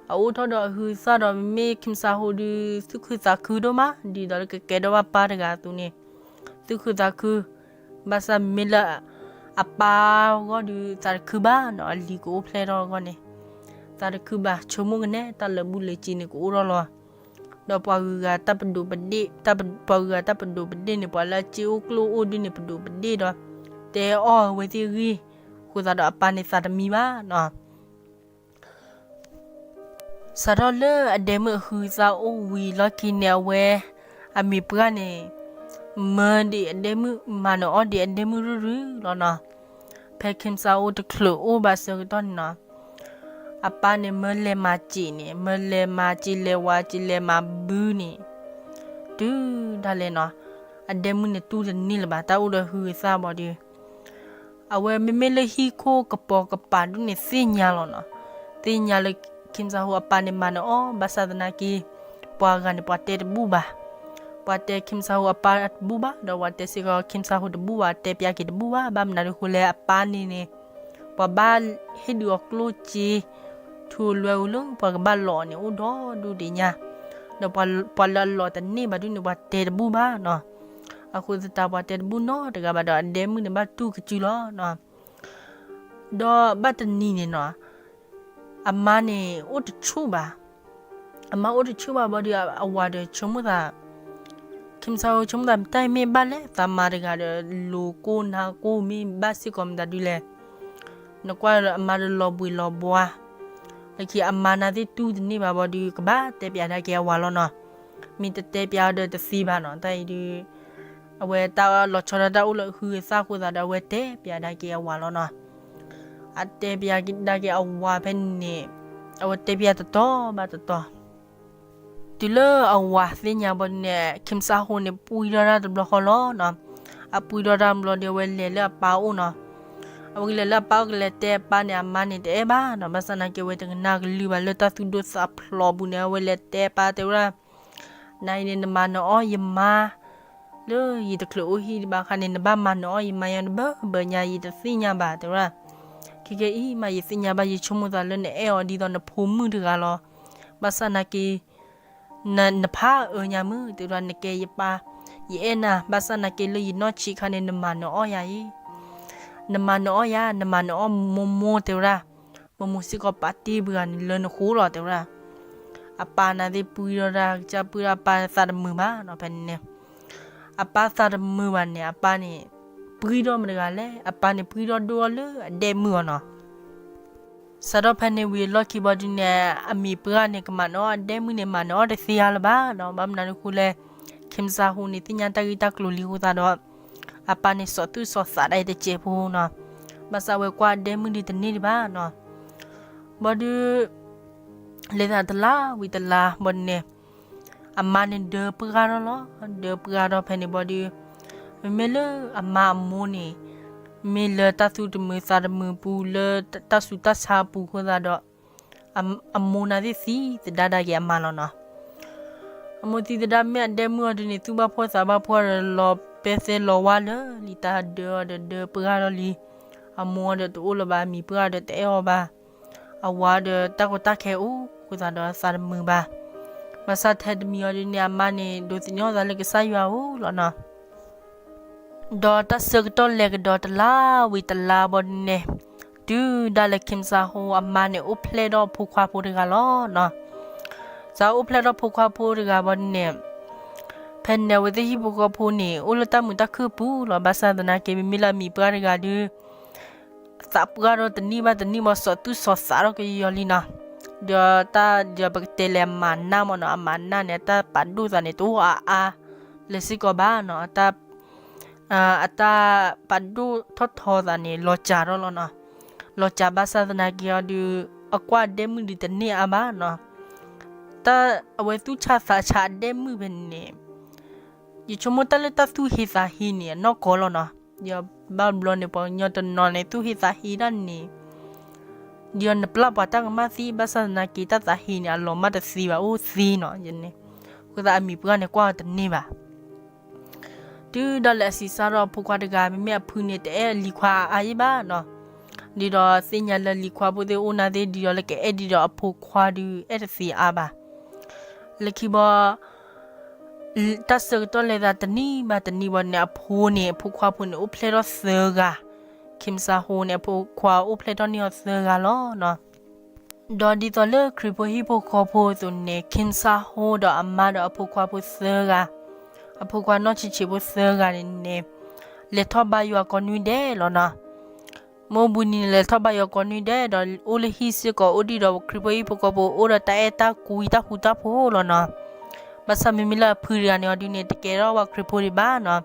အအိၣ်ထီၣ်ဒီးအဟုးအသၣ်ဒီး မ့မ့ၢ် Kim Sa Ho ဒုး သူၣ်ခုသးခုဒိၣ်မး ဒ်သိးလၢကကဲထီၣ်ဘၣ်ပၢ်တဂၤအသိးန့ၣ် သူၣ်ခုသးခု ဘၣ်ဆၣ်မ့မ့ၢ်လၢအပၢ်အဂီၢ်ဒုး သးတခုဘၣ်နီၤ, အလံၤကအိၣ်ဖျဲၣ်ထီၣ်အဂီၢ်န့ၣ် သးတခုဘၣ်, ဆိကမိၣ်ကနဲ တၢ်လၢာ်ဘူၣ်လၢာ်စ့ၤန့ၣ် ကအိၣ်ထီၣ်လီၤ. ဒီးပှၤဂုၤဂၤတၢ်ပဒိးပဒ့ၣ်, ပှၤဂုၤဂၤတၢ်ပဒိးပဒ့ၣ်န့ၣ် ပှၤလၢအစ့အိၣ်ကျိၣ်အိၣ်ဒုန့ၣ် ပဒိးပဒ့ၣ်ဒီး တဲအီၣ်အဝဲသ့ၣ်အဂ့ၢ်, အဃိသတးဒီးအပၢ်န့ၣ်သးတမံဘၣ်နီၤ. စးထီၣ်လၢအဒဲမုၣ်အဟုးအသၣ်အိၣ်ဝံၤလီၢ်ခံန့ၣ် အဝဲ အမံၤပှၢ်န့ၣ် မၢဒံးအဒဲမုၣ် မၤနၢၤအီၣ်ဒံးအဒဲမုၣ်ရုၢ်ရုၢ်လီၤနီၤ. ဖဲ Kim Sa Ho တချုးအိၣ်ဘၣ်ဆၢကတီၢ်န့ၣ်နီၤ အပၢ်န့ၣ် မၢလဲၤမၤစံးန့ၣ် မၢလဲၤမၤစံးလဲၤဝၤစံးလဲၤမၤဘုန့ၣ် တုၤဒၣ်လဲာ်နီၤ အဒဲမုၣ်န့ၣ်တူၢ်တန့ၢ်လၢၤဘၣ် တၢ်အိၣ်ဒီးဟုးအသၣ်ဘီဒီး အဝဲမ့မ့ၢ်လၢဟံၣ်ခိၣ်ကပိာ်ကပၤဒ်န့ၣ်သ့ၣ်ညါလီၤနီၤ. သ့ၣ်ညါလၢ Kim Sang-ho အပၢ်န့ၣ်မၤနၢၤအီၤ ဘၣ်ဆၣ်သနာ်က့ ပှၤဂၤန့ၣ် ပှၤတဲတဘူၣ်ဘၣ်. ပှၤတဲ Kim Sang-ho အပၢ်တဘူၣ်ဘၣ် ဒီးပှၤတဲစ့ၢ်ကီး Kim Sang-ho တဘူၣ်ဘၣ် တဲပၠးက့ၤတဘူၣ်ဘၣ်. ဘၣ်မနုၤအဃိလဲၣ် အပၢ်န့ၣ်န့ၣ် ပှၤဘၣ်ဟ့ၣ်ဒုးအီၤကျိၣ်စ့ ထူလွဲအူလၢ ပှၤကဘၣ်လီၤအီၤန့ၣ် အိၣ်ဒီဒူၣ်ဒံးညါ, ဒီးပှၤလၢအလီၤတန့ၢ်ဘၣ်ဒုန့ၣ် ပှၤတဲတဘူၣ်ဘၣ်နီၤ. အဃိသတး ပှၤတဲတဘူၣ်နီတဂၤဘၣ်ဒီး အဒဲမုၣ်န့ၣ်ဘၣ်တူၢ်ကစုလီၤနီၤ. ဒီးဘၣ်တနံၤန့ၣ်နီၤ အမါန့ၣ်အိၣ်တဆူၣ်ဘၣ်. အမါအိၣ်တဆူၣ်ဘၣ်ဘၣ်ဒီး အဝၤဒီးဆိကမိၣ်သး Kim Sang-ho ဆိကမိၣ်သး တၢ်အံၤမ့ၢ်ဘၣ်လဲၣ် သးမါတဂၤဒီး လိၤကိၢ်နါကိၢ်မ့ၢ်ဘၣ်စ့ၢ်ကီးမတၤဒုလဲၣ်. နကွၢ်ဒီးအမါဒီးလီၤဘှံးလီၤဘှါ, လၢခံအမါနာ်သ့ၣ်တူၢ်တန့ၢ်ဘၣ်ဘၣ်ဒီး ကဘၣ်တဲပၠးဒၣ်က့ၤအဝၤလီၤနီၤ. မ့ၢ်တတဲပၠးအီၤဒီးတသ့ဘၣ်နီၤ. တၢ်အံၤဒုး အဝဲတၢ်လီၤဆီဒၣ်တၢ်အိၣ်လၢအဟုးအသၣ်အဃိသတးဒီး အဝဲတဲပၠးဒၣ်က့ၤအဝၤလီၤနီၤ. အတဲပၠးဒၣ်က့ၤအဝၤဖဲန့ၣ် အဝဲတဲပၠးတတီၤဘၣ်တတီၤ တုၤလၢအဝၤသ့ၣ်ညါဘၣ်ဒုန့ၣ် Kim Sang-ho န့ၣ် ပှံထီၣ်တၢ်တဘျီဃီလီၤနီၤ. အပှံထီၣ်တၢ်တဘျီဒီး အဝဲလဲၤလၢအပၢ်အိၣ်နီၤ. အဝဲကလဲၤလၢအပၢ်အိၣ်ကလဲၤတဲအပၢ်န့ၣ် အမါန့ၣ်တအဲၣ်ဘၣ်နီၤ. ဘၣ်ဆၣ်သနာ်က့ အဝဲတကနၣ်ကလုၢ်ဘၣ်လၢတၢ်သူၣ်ဒိၣ်သးဖျိးပူၤန့ၣ် အဝဲလဲၤတဲအပၢ်တဲဝဲဒၣ် နၤအံၤန့ၣ် နမၤနၢၤအီၣ်ယမါ လၢယတချုးအိၣ်ဟံၣ်ဒံးဘၣ်အခါန့ၣ် နဘၣ်မၤနၢၤအီၣ်ယမါညါတဘၢဘၢညါ ယတသ့ၣ်ညါဘၣ် တဲဝဲဒၣ်. ခဲကဲအံၤမး ယသ့ၣ်ညါဘၣ် ယဆိကမိၣ်သးလၢနအဲၣ်အီၤဒ်သိးနဖိမုၣ်တဂၤလီၤ. ဘၣ်ဆၣ်သနာ်က့ နဖးအၢညါမုၢ် တဲဝဲဒၣ် နကဲယပၢ် ယအဲၣ်နၤ ဘၣ်ဆၣ်သနာ်က့လၢယနီၢ်ဆံးအခါန့ၣ် နမၤနၢၤအီၣ်ယၤအံၤ နမၤနၢၤအီၣ်ယၤ နမၤနၢၤအီၣ်မိၢ်မိၢ် တဲဝဲဒၣ်. မိၢ်မိၢ်စ့ၢ်ကီးပာ်တ့ၢ်ပှၤဂၤန့ၣ်လၢနဃိလီၤ တဲဝဲဒၣ်. အပၢ်နာ်သ့ၣ်ပှံထီၣ်တၢ် ကစၢ်ပှံထီၣ်အပၢ်သးတမုာ်ဘၣ်နီၤ ဖဲန့ၣ်န့ၣ် အပၢ်သးတမုာ်ဘၣ်န့ၣ် အပၢ်န့ၣ် ပှံထီၣ်မတၤတဂၤလဲၣ် အပၢ်န့ၣ်ပှံထီၣ်ဒိၣ်ထီၣ်လၢအဒဲမုၣ်အီၤနီၤ. စးထီၣ်ဖဲန့ၣ်ဝံၤအလီၢ်ခံဘၣ်ဒုန့ၣ် အမံၤပှၢ်န့ၣ် ကမၤနၢၤအီၣ်အဒဲမုၣ်န့ၣ် မၤနၢၤအီၣ်တသ့ဧါလၢၤဘၣ်နီၤ. ဘၣ်မနုၤအဃိလဲၣ် Kim Sang-ho န့ၣ် သ့ၣ်ညါတၢ်ဂ့ၢ်တၢ်ကျိၤလံအဃိသတးဒီး အပၢ်န့ၣ်စီၣ်သူၣ်စီၣ်သးဒၣ်အံၤတစဲးဖိနီၤ. ဘၣ်ဆၣ်ဝဲကွၢ်အဒဲမုၣ်ဒုတန့ၢ်ဒံးဘၣ်နီၤ. ဘၣ်ဒု လဲၤသးတလါဝံၤတလါဘၣ်ဒုန့ၣ် အမါန့ၣ်ဒၢပှၢ်ထီၣ်လီၤ. ဒၢပှၢ်ထီၣ်ဖဲန့ၣ်ဘၣ်ဒု မ့မ့ၢ်လၢအမါအမိၢ်န့ၣ် မ့ၢ်လၢတၢ်သူၣ်တမုာ်သးတမုာ်ပူၤ လၢတၢ်ဆူးတၢ်ဆါအပူၤအဃိသတးဒီး အမိၢ်နာ်သ့ၣ်သံသဒၣ်ဒၣ်က့ၤအမါလီၤနီၤ. အမိၢ်သံသဒၣ်မ့ၢ်အဒဲမုၣ်အီၤဒုန့ၣ် သူၣ်ဘၣ်ဖှီၣ်သးဘၣ်ဖှီၣ်ဒီး လီၤပဲသဲလီၤဝါလၢလံာ်တၢ်ဒၢအီၤဒီး ဒၢပှၢ်ထီၣ်လံ. အမိၢ်အီၤဒီးတအိၣ်လၢၤဘၣ် အမံၤပှၢ်အီၤဒီးတအဲၣ်အီၤဘၣ်. အဝၤဒီးတၢ်ကီတၢ်ခဲအိၣ်အဃိသတးဒီးသးတမုာ်ဘၣ်. ဘၣ်ဆၣ်ထဲတမံၤအီၤဒုန့ၣ် အမါန့ၣ် ဒိးသန့ၤအသးလၢကစၢ်ယွၤအအိၣ်လီၤနီၤ. ဒီးတၢ်ဆၢကတီၢ်လဲၤကဒီးတလါဝံၤတလါဘၣ်ဒုန့ၣ် တုၤဒၣ်လဲာ် Kim Sang-ho အမါန့ၣ် အိၣ်ဖျဲၣ်ထီၣ်ဖိခွါဖိတဂၤလီၤနီၤ. စးအိၣ်ဖျဲၣ်ထီၣ်ဖိခွါဖိတဂၤဘၣ်ဒုန့ၣ် ဖဲန့ၣ်အဝဲသ့ၣ်ဟံၣ်ဖိဃီဖိန့ၣ် အိၣ်လၢတၢ်မုာ်တၢ်ခုၣ်ပူၤလီၤ. ဘၣ်ဆၣ်သနာ်က့ မ့မ့ၢ်လၢအမံၤပှၢ်တဂၤဒု သးပှၢ်ထီၣ်တနံၣ်ဘၣ်တနံၣ်ဘၣ် စီၣ်သူၣ်စီၣ်သးထီၣ်ကယီၤလံနီၤ. ဒီးတၢ်ဒီးပကတဲလဲၣ် အမၤနၢ်မ့ၢ်နီၤ အမၤနၢ်န့ၣ် အတၢ်ပာ်ဒိၣ်သးန့ၣ် တအိၣ်အါအါလၢၤစ့ၢ်ကီးဘၣ်နီၤ. အတၢ်ပာ်ဒိၣ်ထီၣ်ထီသးန့ၣ် လီၤစှၤထီၣ်လီၤနီၤ. လီၤစှၤဘၣ်ဆၣ်သနာ်က့အီၤဒု အကွၢ်အဒဲမုၣ်ဒုတန့ၢ်အါဘၣ်နီၤ. တၢ်အဝဲသူၣ်ဆါသးဆါအဒဲမုၣ်ဖဲန့ၣ် ယဆိကမိၣ်တၢ်လၢတၢ်သူၣ်ဟ့သးဟ့န့ၣ် အနီၢ်ကီၢ်လီၤနီၤ. ဒီးဘၣ်ဘျီန့ၣ် ပှၤကညီတနီၤန့ၣ် သူၣ်ဟ့သးဟ့ဒၣ်န့ၣ် ဒီးနပျၢ်ပှၤတၢ်ကမၣ်သံ ဘၣ်ဆၣ်သနာ်က့ တၢ်သးဟ့န့ၣ် အလီၤမၢ်တသ့ဘၣ် အိၣ်သ့နီၤ. အဃိသတးအမံၤပှၢ်န့ၣ် ကွၢ်အီၤတန့ၢ်ဘၣ်. တုၤဒၣ်လဲာ်အဆံးစၢ်ထီၣ်အဖိခွါတဂၤ မ့မ့ၢ်အဖုန့ၣ် တအဲၣ်အလံၤခွါအါအါယံၤဘၣ်နီၤ. ဒီးသ့ၣ်ညါလၢလံၤခွါဖိသ့ၣ်အိၣ်နၤသ့ၣ် ဒီးလၢကအဲၣ်ဒိးအဖိခွါဒု အဲၣ်တသ့အါဘၣ်. လၢခံဘီ တၢ်ဆၢကတီၢ်လဲၤသးတနံၣ်ဘၣ်တနံၣ်ဘၣ်န့ၣ် အဖိန့ၣ် အဖိခွါဖိန့ၣ် အိၣ်ဖျဲၣ်ထီၣ်သၢဂၤ, Kim Sang-ho န့ၣ် အဖိခွါအိၣ်ဖျဲၣ်ထီၣ်န့ၢ်အီၤသၢဂၤလီၤနီၤ. ဒီးဒ်သိးလၢခရံာ်ဖိဟံၣ်ဖိဃီဖိအသိးန့ၣ် Kim Sang-ho ဒီးအမါဒီးအဖိခွါဖိသၢဂၤ, အဖိခွါနီၢ်ဆံးဆံးဖိသၢဂၤန့ၣ်န့ၣ် လဲၤထီၣ်ဘါယွၤကိးနွံဒဲးလီၤနီၤ. မ့ၢ်အိၣ်ဘှံးနံၤန့ၣ် လဲၤထီၣ်ဘါယွၤကိးနွံဒဲး ဒီးအိၣ်လၢဟံၣ်စ့ၢ်ကီး အိၣ်ဒံးဒီးခရံာ်ဖိဟံၣ်ဖိဃီဖိ အိၣ်ဒီးတၢ်အဲၣ်တၢ်ကွံတၢ်ဃူတၢ်ဖိးလီၤနီၤ. ဘၣ်ဆၣ်မ့မ့ၢ်လၢအဖုတဂၤန့ၣ်အီၤဒုန့ၣ် တကဲထီၣ်ဝဲခရံာ်ဖိဒံးဘၣ်နီၤ.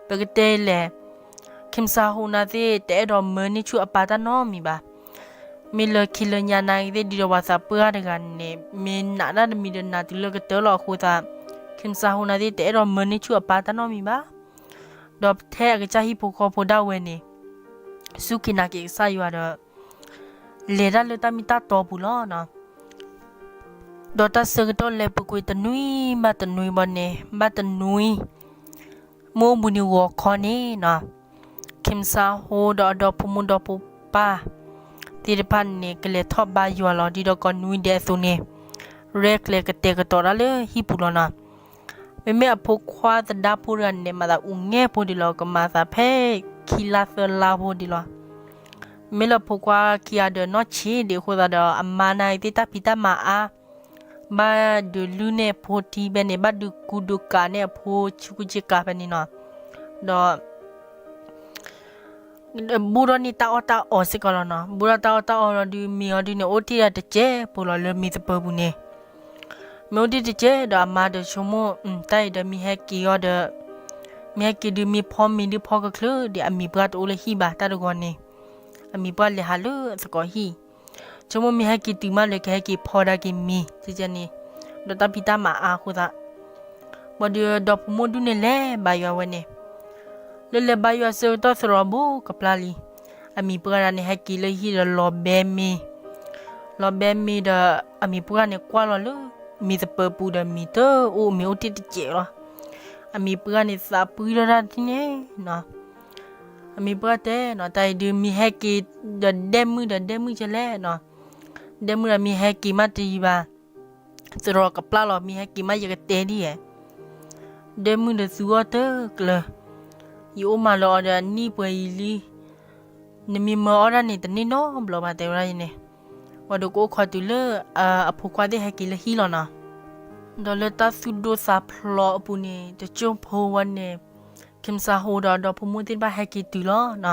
ပကတဲလဲၣ် Kim Sang-ho နာ်သ့ၣ် တအဲၣ်ဒိးမၢန့ၢ်ဆူၣ်အပၢ်တၢ်နီတမံၤဘၣ်. မ့ၢ်လၢခံလၢညါနာ်က့သ့ၣ် ဒ်ဒီးပှၤသးပှၢ်တဂၤန့ၣ် မ့ၢ်နာ်တၢ်တမံၤဒီးနာ်တုၤလၢကတၢၢ်လီၤအဃိသတး Kim Sang-ho နာ်သ့ၣ် တအဲၣ်ဒိးမၢန့ၢ်ဆူၣ်အပၢ်တၢ်နီတမံၤဘၣ်. ဒီးထဲအကစၢ်ဟံၣ်ဖိဃီဖိဒၣ်ဝဲန့ၣ် စူၢ်က့ၤနာ်က့ၤကစၢ်ယွၤဒီး လဲၤတၢ်လၢတၢ်မ့ၢ်တၢ်တီပူၤလီၤနီၤ. ဒီးတၢ်ဆၢကတီၢ်လဲၤပူၤကွံာ်တနွံဘၣ်တနွံဘၣ်န့ၣ် ဘၣ်တနွံ မုၢ်အိၣ်ဘှံးနံၤဂီၤခီန့ၣ်နီၤ, ခ့ၣ်မုၣ်ဆါဟိဒီးအဒီဖိမုၣ်ဒီဖိပၢ်သ့ၣ်တဖၣ်န့ၣ် ကလဲၤထီၣ်ဘါယွၤလီၤ. ဒ်ဒီးကိးနွံဒဲးအသိးန့ၣ် ရဲၣ်ကျဲၤကတဲာ်ကတီၤတၢ်လၢဟံၣ်ပူၤလီၤနီၤ. မ့မ့ၢ်အဖိခွါသဒါဖိတဂၤန့ၣ် မၤသးအိၣ်ငဲၢ်ဖိဒံးလီၤ, ကမၤသးဖဲခံလါသၢလါဖိဒံးလီၤ. မ့ၢ်လၢဖိခွါခံဂၤဒီးနီၢ်ဆံးဒံးအဃိသတးဒီး အမါန့ၣ်သ့ၣ်တၢ်ဖံးတၢ်မၤအါ ဘၣ်ဒုးလုၢ်န့ၢ်ဖိထံဖဲန့ၣ်, ဘၣ်ဒုးကူဒုးကၤန့ၢ်အဖိဆူကူဆ့ကၤဖဲန့ၣ်နီၤ. ဒီး ဘူးထီၣ်န့ၢ်တၢ်အီၣ်တၢ်အီစ့ၢ်ကီးလီၤနီၤ. ဘူးထီၣ်တၢ်အီၣ်တၢ်အီဒီး မ့ၤအီၤဒုးန့ၣ် အိၣ်တ့ၢ်ဒၣ်တစဲးဖိလီၤလၢမ့ၤသပၢၤပူၤန့ၣ်. မ့ၢ်အိၣ်တ့ၢ်တစဲးဒီးအမါဒီးဆိကမိၣ် တၢ်အံၤဒီးမ့ၢ်ဟဲက့ၤအီၤဒီး မ့ၢ်ဟဲက့ၤဒုးမ့ၢ်ဖီမ့ၤဒုးဖီကချုးဒီး အမံၤပှၢ်တအိၣ်လၢဟံၣ်ဘၣ်တၢ်တဂီၤန့ၣ်, အမံၤပှၢ်လဲၤဟးလၢသကိးဟံၣ်. ဆိကမိၣ်မ့ၢ်ဟဲက့ၤတုၤမးလၢ ကဟဲက့ၤဖီဒၣ်က့ၤမ့ၤကန့ၣ်, ဒီးတၢ်ဖံးတၢ်မၤအါအဃိသတး ဘၣ်ဒီးဒီဖိမိၢ်ဒုးန့ၣ်လဲၤဘါယွၤဝဲန့ၣ်, လၢလဲၤဘါယွၤဆၢကတီၢ်သရိာ်ဘိကပျၢ်လံ, အမံၤပှၢ်ဒၣ်န့ၣ် ဟဲက့ၤလၢဟံၣ်ဒီးလီၤဘဲမ့ၤ, လီၤဘဲမ့ၤဒီး အမံၤပှၢ်န့ၣ်ကွၢ်လီၤလၢ မ့ၤသပၢၤပူၤဒီးမ့ၤတအိၣ်, မ့ၤအိၣ်တ့ၢ်တစဲးလီၤ. အမံၤပှၢ်န့ၣ်သးပှံထီၣ်တၢ်တထံၣ်န့ၣ်နီၤ. အမံၤပှၢ်တဲနီၤ, တၢ်အံၤဒုးမ့ၢ်ဟဲက့ၤဒီးဒဲမုၢ်ဒီးဒဲမုၢ်ကလဲၣ်နီၤ, ဒဲမုၢ်ဒီးမ့ၢ်ဟဲက့ၤမးတယံၤဘၣ်, သရိာ်ကပျၢ်လီၤ, မ့ၢ်ဟဲက့ၤမးယကတဲဒ်ယဲ, ဒဲမုၢ်ဒီးသူအီၣ်တကျၢၤ, ယအိၣ်မးလၢအီၤဒီးအနံၣ်ပှဲၤအံၤလံ, နမ့ၢ်မၢအီၣ်ဒၣ်န့ၣ် တန့ၢ်နီတဘျီဘၣ် တဲဝဲဒၣ်န့ၣ်, ဝံၤဒီးကအိၣ်ခိးတုၤလၢ အဖိခွါသ့ၣ်ဟဲက့ၤလၢဟံၣ်လီၤနီၤ. ဒီးလၢတၢ်သူၣ်ဒိၣ်သးဖျိးအပူၤန့ၣ် တကၠိၢ်ဖိဝဲန့ၣ် ခ့ၣ်မုၣ်ဆါဟိဒီးအဒီဖိမိၢ်သ့ၣ်တဖၣ်ဟဲက့ၤတုၤလီၤနီၤ.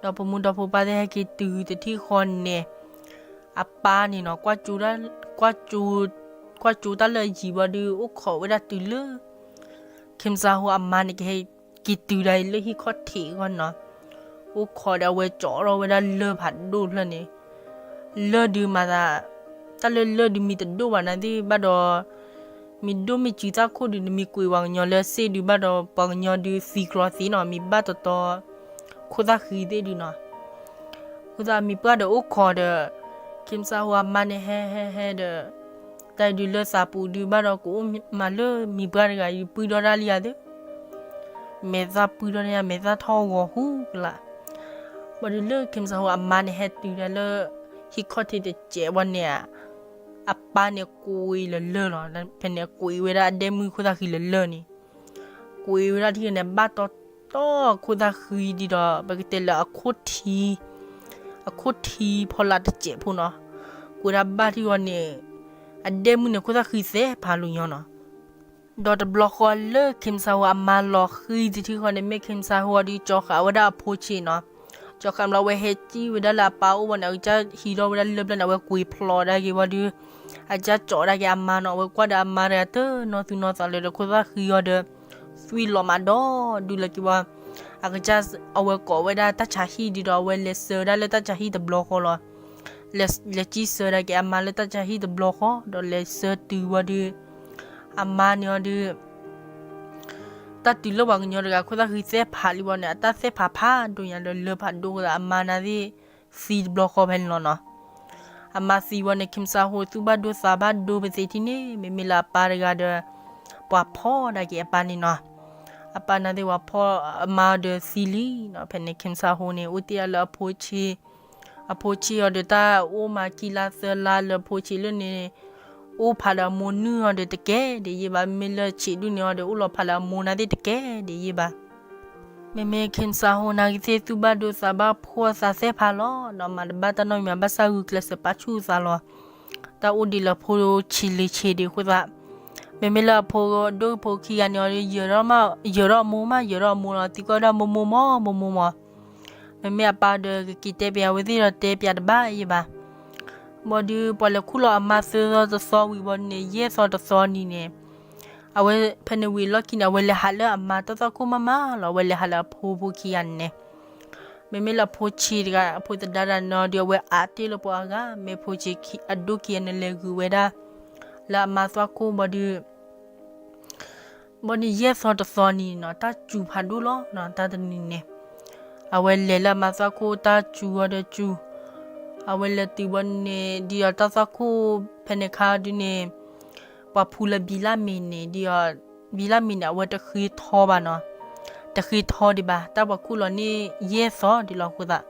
ဒီဖိမိၢ်ဒီဖိပၢ်သ့ၣ်ဟဲက့ၤတုၤတထံၣ်ဃီန့ၣ် အပၢ်န့ၣ်နီၤ ကွၢ်ကၠိတၢ်လၢအယံၤဘၣ်ဒီး အိၣ်ခိးဝဲဒၣ်တုၤလၢ ခ့ၣ်မုၣ်ဆါဟိအမါန့ၣ် ကဟဲက့ၤတုၤဒၣ်အံၤလၢဟံၣ်ခီၣ်ထံးအဂီၢ်နီၤ. အိၣ်ခိးဒီးအဝဲကၠီထီၣ်ဝဲဒၣ်လၢၢ်ဖးဒိၣ်ဖျၢၣ်န့ၣ်, လၢၢ်ဒုးမၤသး တၢ်လၢလၢၢ်ဒုးမ့ၢ်တဒိၣ်ဘၣ်နၤသ့ၣ်ဘၣ်ဒီး မ့ၢ်ဒိၣ်မ့ၢ်စူၤသၣ်ခိၣ်ဒုး နမ့ၢ်ကွံာ်ပှၤကညီလၢစ့ၣ်ဒုးဘၣ်ဒီး ပှၤကညီဒုးသံကျီသ့နီၤ, မ့ၢ်ဘၣ်တီတီ ခိၣ်သၣ်ဃံသ့ၣ်ဒုးနီၤ. အဃိသတးမံၤပှၢ်ဒီးအိၣ်ခိးဒီး ခ့ၣ်မုၣ်ဆါဟိအမါန့ၣ်ဟဲဟဲဟဲဒီး တၢ်အံၤဒုးလၢသးပူၤဒုးဘၣ်ဒီး ကအိၣ်မးလၢမံၤပှၢ်တဂၤအံၤ ပှံၢ်ထီၣ်တၢ်လံဧါသ့ၣ်, မဲာ်သၣ်ပှံၢ်ထီၣ်န့ၣ် မဲာ်သၣ်ထီၣ်ဂီၤဟူကလာ်. ဘၣ်ဒီးလၢခ့ၣ်မုၣ်ဆါဟိအမါန့ၣ် ဟဲတုၤဒၣ်လၢ ဟံၣ်ခီၣ်ထံးတစဲးဘၣ်န့ၣ် အပၢ်န့ၣ်ကွံာ်လၢလၢၢ်လီၤ. ဖဲန့ၣ်ကွံာ်ဝဲဒၣ်အဒဲမုၢ်ခိၣ်သၣ်ဃံလၢလၢၢ်န့ၣ်, ကွံာ်ဝဲဒၣ်ထံၣ်န့ၣ် ဘၣ်တီတီခိၣ်သၣ်ဃံဒံးဒီး ပကတဲလၢအခိၣ်ထံ အခိၣ်ထံဖီလာ်တစဲးဖိနီၤ, ကွံာ်ဒၣ်ဘၣ်ထံၣ်ဂီၤန့ၣ် အဒဲမုၢ်န့ၣ် ခိၣ်သၣ်ဃံသဲဖးလူၤညီနီၤ. ဒီးတဘျီဃီလၢခ့ၣ်မုၣ်ဆါဟိအမါလီၤဃံၤတထံၣ်ဃီန့ၣ် မ့ၢ်ခ့ၣ်မုၣ်ဆါဟိအံၤဒုးကၠီဃာ်ဝဲဒၣ်အဖိဆံးနီၤ. ကၠီဃာ်ဘျီဝဲဟဲစံၣ်ဝဲဒၣ်လၢအပၢ်အိၣ်ဘၣ်န့ၣ် အကစၢ်ဟံးထီၣ်ဝဲဒၣ်လၢၢ်ဖျၢၣ်န့ၣ် အဝဲကွံာ်ဖျိးဒၣ်က့ၤဝံၤဒီး အကစၢ်ကၠီဒၣ်က့ၤအမါနီၤ. အဝဲကွၢ်ဒီးအမါတဂၤတနီၤသူၣ်နီၤသးလၢာ်ဒီးခိၣ်သၣ်ဃံအီၤဒီး သွံၣ်လီၤမးဒီဒူၣ်လၢက့ၤဝံၤ အကစၢ်အဝဲကိးဝဲဒၣ်တၢ်ဆါဟံၣ်ဒံးဒီး အဝဲလဲၤစၢၤဝဲဒၣ်လၢတၢ်ဆါဟံၣ်တဘျီဃီလီၤ. လဲၤ လဲၤစံၣ်ဆၢဒၣ်က့ၤအမါလၢတၢ်ဆါဟံၣ်တဘျီဃီ ဒီးလဲၤဆၢတုၤဝံၤဒီး အမါန့ၣ်အီၤဒီး တၢ်တုၤလၢပှၤကညီတဂၤ ခိၣ်သၣ်ဃံသဲဖးလံဝံၤန့ၣ် အတၢ်သဲဖးဖးဒိၣ်ညါဒီး လၢၢ်ဖးဒိၣ်အဃိသတး အမါန့ၣ်သ့ၣ်သံတဘျီဃီဖဲန့ၣ်လီၤနီၤ. အမါသံဝံၤန့ၣ် ခ့ၣ်မုၣ်ဆါဟိသူၣ်ဘၣ်ဒိသးဘၣ်ဒိပသ့ၣ်ထံၣ်န့ၣ် မ့မ့ၢ်လၢအပၢ်တဂၤဒီး ပှၤဖီၣ်ဒၣ်က့ၤအပၢ်န့ၣ်နီၤ. အပၢ်န့ၣ်သ့ၣ်ပှၤဖီၣ်အမါဒီးသံလံနီၤ. ဖဲန့ၣ်ခ့ၣ်မုၣ်ဆါဟိန့ၣ် အိၣ်တ့ၢ်ဒၣ်လၢအဖိဆံး အဖိဆံးအီၤဒီးတၢ်အိၣ်မးခံလါသၢလါလၢအဖိဆံးလၢန့ၣ် အိၣ်ဖးဒီးအမိၢ်နုၢ်အီၤဒီးတကဲဒ်ယ့ၢ်ဘၣ်. မ့မ့ၢ်လၢဆံးဒူၣ်န့ၣ်အီၤဒီး အိၣ်လီၤဖးလၢအမိၢ်န့ၣ်သ့ၣ်တကဲဒ်ယ့ၢ်ဘၣ်. မ့မ့ၢ်ခ့ၣ်မုၣ်ဆါဟိန့ၣ်သ့ၣ်သူၣ်ဘၣ်ဒိသးဘၣ်ဖှီၣ်သးသဲဖးလီၤနီၤ. မၤတဘၣ်တၢ်နီတမံၤ ဘၣ်ဆၣ်ဂုာ်ကျဲးစၢးပာ်ဆူၣ်သးလီၤ. တၢ်အိၣ်ဒံးလၢဖိဆံးလံၤဆံးဒံးအဃိသတး မ့မ့ၢ်လၢအဖိဒိၣ်ဖိခံဂၤန့ၣ်အီၤဒီး ယၢၤထီၣ်မိၢ်မး ယၢၤထီၣ်မိၢ်လီၤ. သံကွၢ်ဝဲဒၣ်မိၢ်မိၢ်မး မိၢ်မိၢ်မး. မ့မ့ၢ်အပၢ်ဒီးကက့ၤတဲပၠးအဝဲသ့ၣ်ဒီးတဲပၠးတဘၣ်ယ့ၢ်ဘၣ်. ဘၣ်ဒီးပှၤလဲၤခူၣ်လီၤအမါသၢသီတသီဝံၤဘၣ်န့ၣ် ယဲၢ်သီတသီနံၤန့ၣ် အဝဲဖဲန့ၣ်ဝံၤအလီၢ်ခံန့ၣ် အဝဲလဲၤဟးလၢအမါတၢ်သွၣ်ခိၣ်မးမးလီၤ. အဝဲလဲၤဟးလၢအဖိဖိခံဂၤန့ၣ် မ့မ့ၢ်လၢအဖိဆံးတဂၤ အဖိသဒါတဂၤန့ၣ်ဒီး အဝဲအါတ့ၢ်လၢပှၤအါဂၤ မ့ၢ်ဖိဆံးအဒိၣ်ခံဂၤန့ၣ် လဲၤဂုာ်ဝဲဒၣ် လၢအမါသွၣ်ခိၣ်ဘၣ်ဒီး ဘၣ်န့ၣ်ယဲၢ်သီတသီနံၤနီၤ တၢ်စူၤဖးဒိၣ်လီၤနီၤ တၢ်တနံၤန့ၣ် အဝဲလဲၤလၢအမါသွၣ်ခိၣ်တၢ်စူၤအီၤဒီးစူၤ အဝဲလဲၤတုၤဘၣ်န့ၣ် ဒ်ဒီးတၢ်သွၣ်ခိၣ်ဖဲန့ၣ်ခါဒုးန့ၣ် ပှၤဖူလၢဘံလၣ်မ့ၤန့ၣ်ဒီး ဘံလၣ်မ့ၤန့ၣ် အဝဲတဃ့ထီဘၣ်နီၤ, တဃ့ထီဒံးဘၣ်, တၢ်ပှၤခူၣ်လီၤန့ၢ်ယဲၢ်သီဒံးလီၤအဃိသတး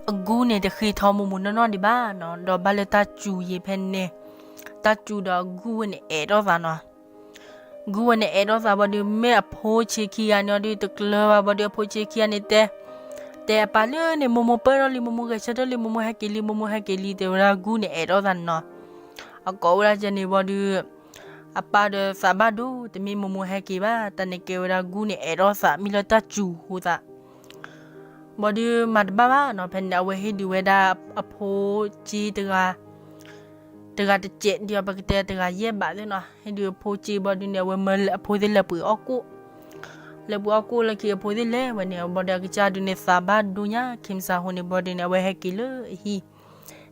အဂူန့ၣ် တဃ့ထီမိၢ်မိၢ်နီၢ်နီၢ်ဒံးဘၣ်နီၤ, ဒီးဘၣ်လၢတၢ်စူၤယံၤဖဲန့ၣ်, တၢ်စူၤဒီးအဂူဝဲန့ၣ်အဲၣ်ထီၣ်သးနီၤ. ဂူဝဲန့ၣ်အဲၣ်ထီၣ်သးဘၣ်ဒီး မ့ၢ်အဖိဆ့ခံဂၤန့ၣ်အီၤဒီး တကျၢၤဘၣ်ဘၣ်ဒီး အဖိဆ့ခံဂၤန့ၣ်တဲ, တဲအပၢ်လၢန့ၣ် မိၢ်မိၢ်ပၢၢ်ထီၣ်လံ, မိၢ်မိၢ်ဂဲၤဆၢထၢၣ်လံ, မိၢ်မိၢ်ဟဲက့ၤလံ, မိၢ်မိၢ်ဟဲက့ၤလံ တဲဝဲဒၣ် ဂူန့ၣ်အဲၣ်ထီၣ်သးနီၤ. အကိးဝဲဒၣ်ကဲန့ၣ်ဘၣ်ဒီး အပၢ်ဒီးသးဘၣ်ဒိ တမ့ၢ်မိၢ်မိၢ်ဟဲက့ၤဘၣ်, တၢ်န့ၣ်ကဲဝဲဒၣ်ဂူန့ၣ်အဲၣ်ထီၣ်သး မ့ၢ်လၢတၢ်စူၤအဃိသး ဘၣ်ဒီးမၤတဘၣ်ဘၣ်နီၤ, ဖဲန့ၣ် အဝဲဟ့ၣ်ဒုးဝဲဒၣ်အဖိက့တဂၤ, တဂၤတစဲးဒီး ပကတဲတဂၤယဲၢ်ဘးသ့ၣ်နီၤ, ဟ့ၣ်ဒုးအဖိက့ဘၣ်ဒုးန့ၣ် အဝဲမၢအဖိသ့ၣ်လဲၤပှ့ၤအီၣ်ကိၣ်, လဲၤပှ့ၤအီၣ်ကိၣ်လၢခံအဖိသ့ၣ်လဲၤဝဲန့ၣ် ဘၣ်ဒီးအကစၢ်ဒုးန့ၣ် သးဘၣ်ဒိညါ ခ့ၣ်စၣ်ဟိန့ၣ် ဘၣ်ဒုးန့ၣ် အဝဲဟဲက့ၤလၢအဟံၣ်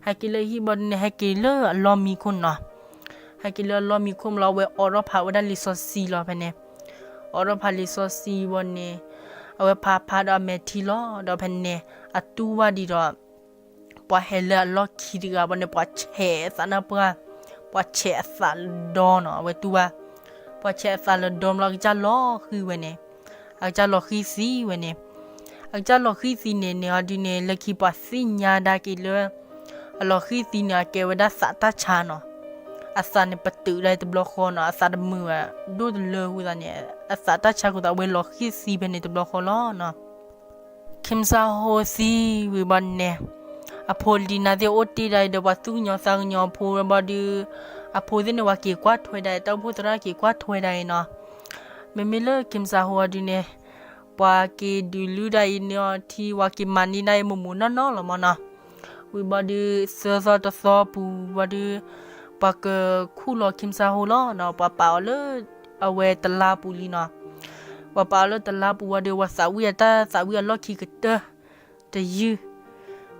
ဟဲက့ၤလၢအဟံၣ်ဘၣ်ဒုးန့ၣ် ဟဲက့ၤလၢအလီၢ်မံခိၣ်နီၤ, ဟဲက့ၤလၢအလီၢ်မံခိၣ်မးလီၤ, အဝဲအိးထီၣ်ဖးဝဲဒၣ်လံာ်စီဆှံလီၤဖဲန့ၣ်, အိးထီၣ်ဖးလံာ်စီဆှံဘၣ်န့ၣ်, အဝဲဖးဖးဒီးအမဲာ်ထံလီၤ, ဒီးဖဲန့ၣ် အတူၢ်ဘၣ်ဒံးဒီး ပှၤဟဲလၢအလီၢ်ခံတဂၤဘၣ်န့ၣ် ပှၤဆဲးအသးနၢ်ပှၢ်, ပှၤဆဲးအသးလၢဒီနီၤ, အဝဲတူၢ်ဘၣ်, ပှၤဆဲးအသးလၢဒီမးလီၤ, အကစၢ်လီၤဃံၤဝဲန့ၣ်, အကစၢ်လီၤဃံၤသံဝဲန့ၣ်, အကစၢ်လီၤဃံၤသံန့ၣ်န့ၣ်အီၤဒုးန့ၣ် လၢခံပှၤသ့ၣ်ညါဒၣ်က့ၤလၢ အလီၤဃံၤသံန့ၣ် အကဲဝဲဒၣ်သးတၢ်ဆါနီၤ, အသးန့ၣ်ပတုာ်ဒၣ်တဘျီဃီနီၤ, အသးတမုာ်ဘၣ်ဒိၣ်တလၢအဃိသတးန့ၣ် အသးတၢ်ဆါအဃိသတး အဝဲလီၤဃံၤသံဖဲန့ၣ်တဘျီဃီလီၤနီၤ. ခ့ၣ်စၣ်ဟိသံဝံၤဘၣ်န့ၣ်, အဖိလံၤနာ်သ့ၣ်အိၣ်တ့ၢ်ဒၣ်အံၤဒီး ပှၤသူၣ်ကညီၤသးကညီၤအဖိဘၣ်ဒီး, အဖိသ့ၣ်န့ၣ် ပှၤက့ၤကွၢ်ထွဲဒၣ်အံၤ, တၢ်အိၣ်ဖှိၣ်သရၣ်က့ၤကွၢ်ထွဲဒၣ်အံၤနီၤ. မ့မ့ၢ်လၢခ့ၣ်စၣ်ဟိအီၤဒုးန့ၣ်, ပှၤက့ၤဒုးလုၢ်ဒၣ်အံၤန့ၣ်အီၤထံ ပှၤက့ၤမၤန့ၢ်ဒၣ်အံၤမိၢ်မိၢ်နီၢ်နီၢ်လီၤမးနီၤ. ဝံၤဘၣ်ဒီး သၢသီတသီပူၤဘၣ်ဒီး ပှၤကခူၣ်လီၤခ့ၣ်စၣ်ဟိလီၤနီၤ, ပှၤပာ်အီၤလၢ အဝဲတလါပူၤလံနီၤ. ပှၤပာ်အီၤလၢတလါပူၤဝံၤဒီး ပှၤသးဝံၣ်အတၢ်သးဝံၣ်အလီၢ်ခံကတၢၢ်တယုၢ်,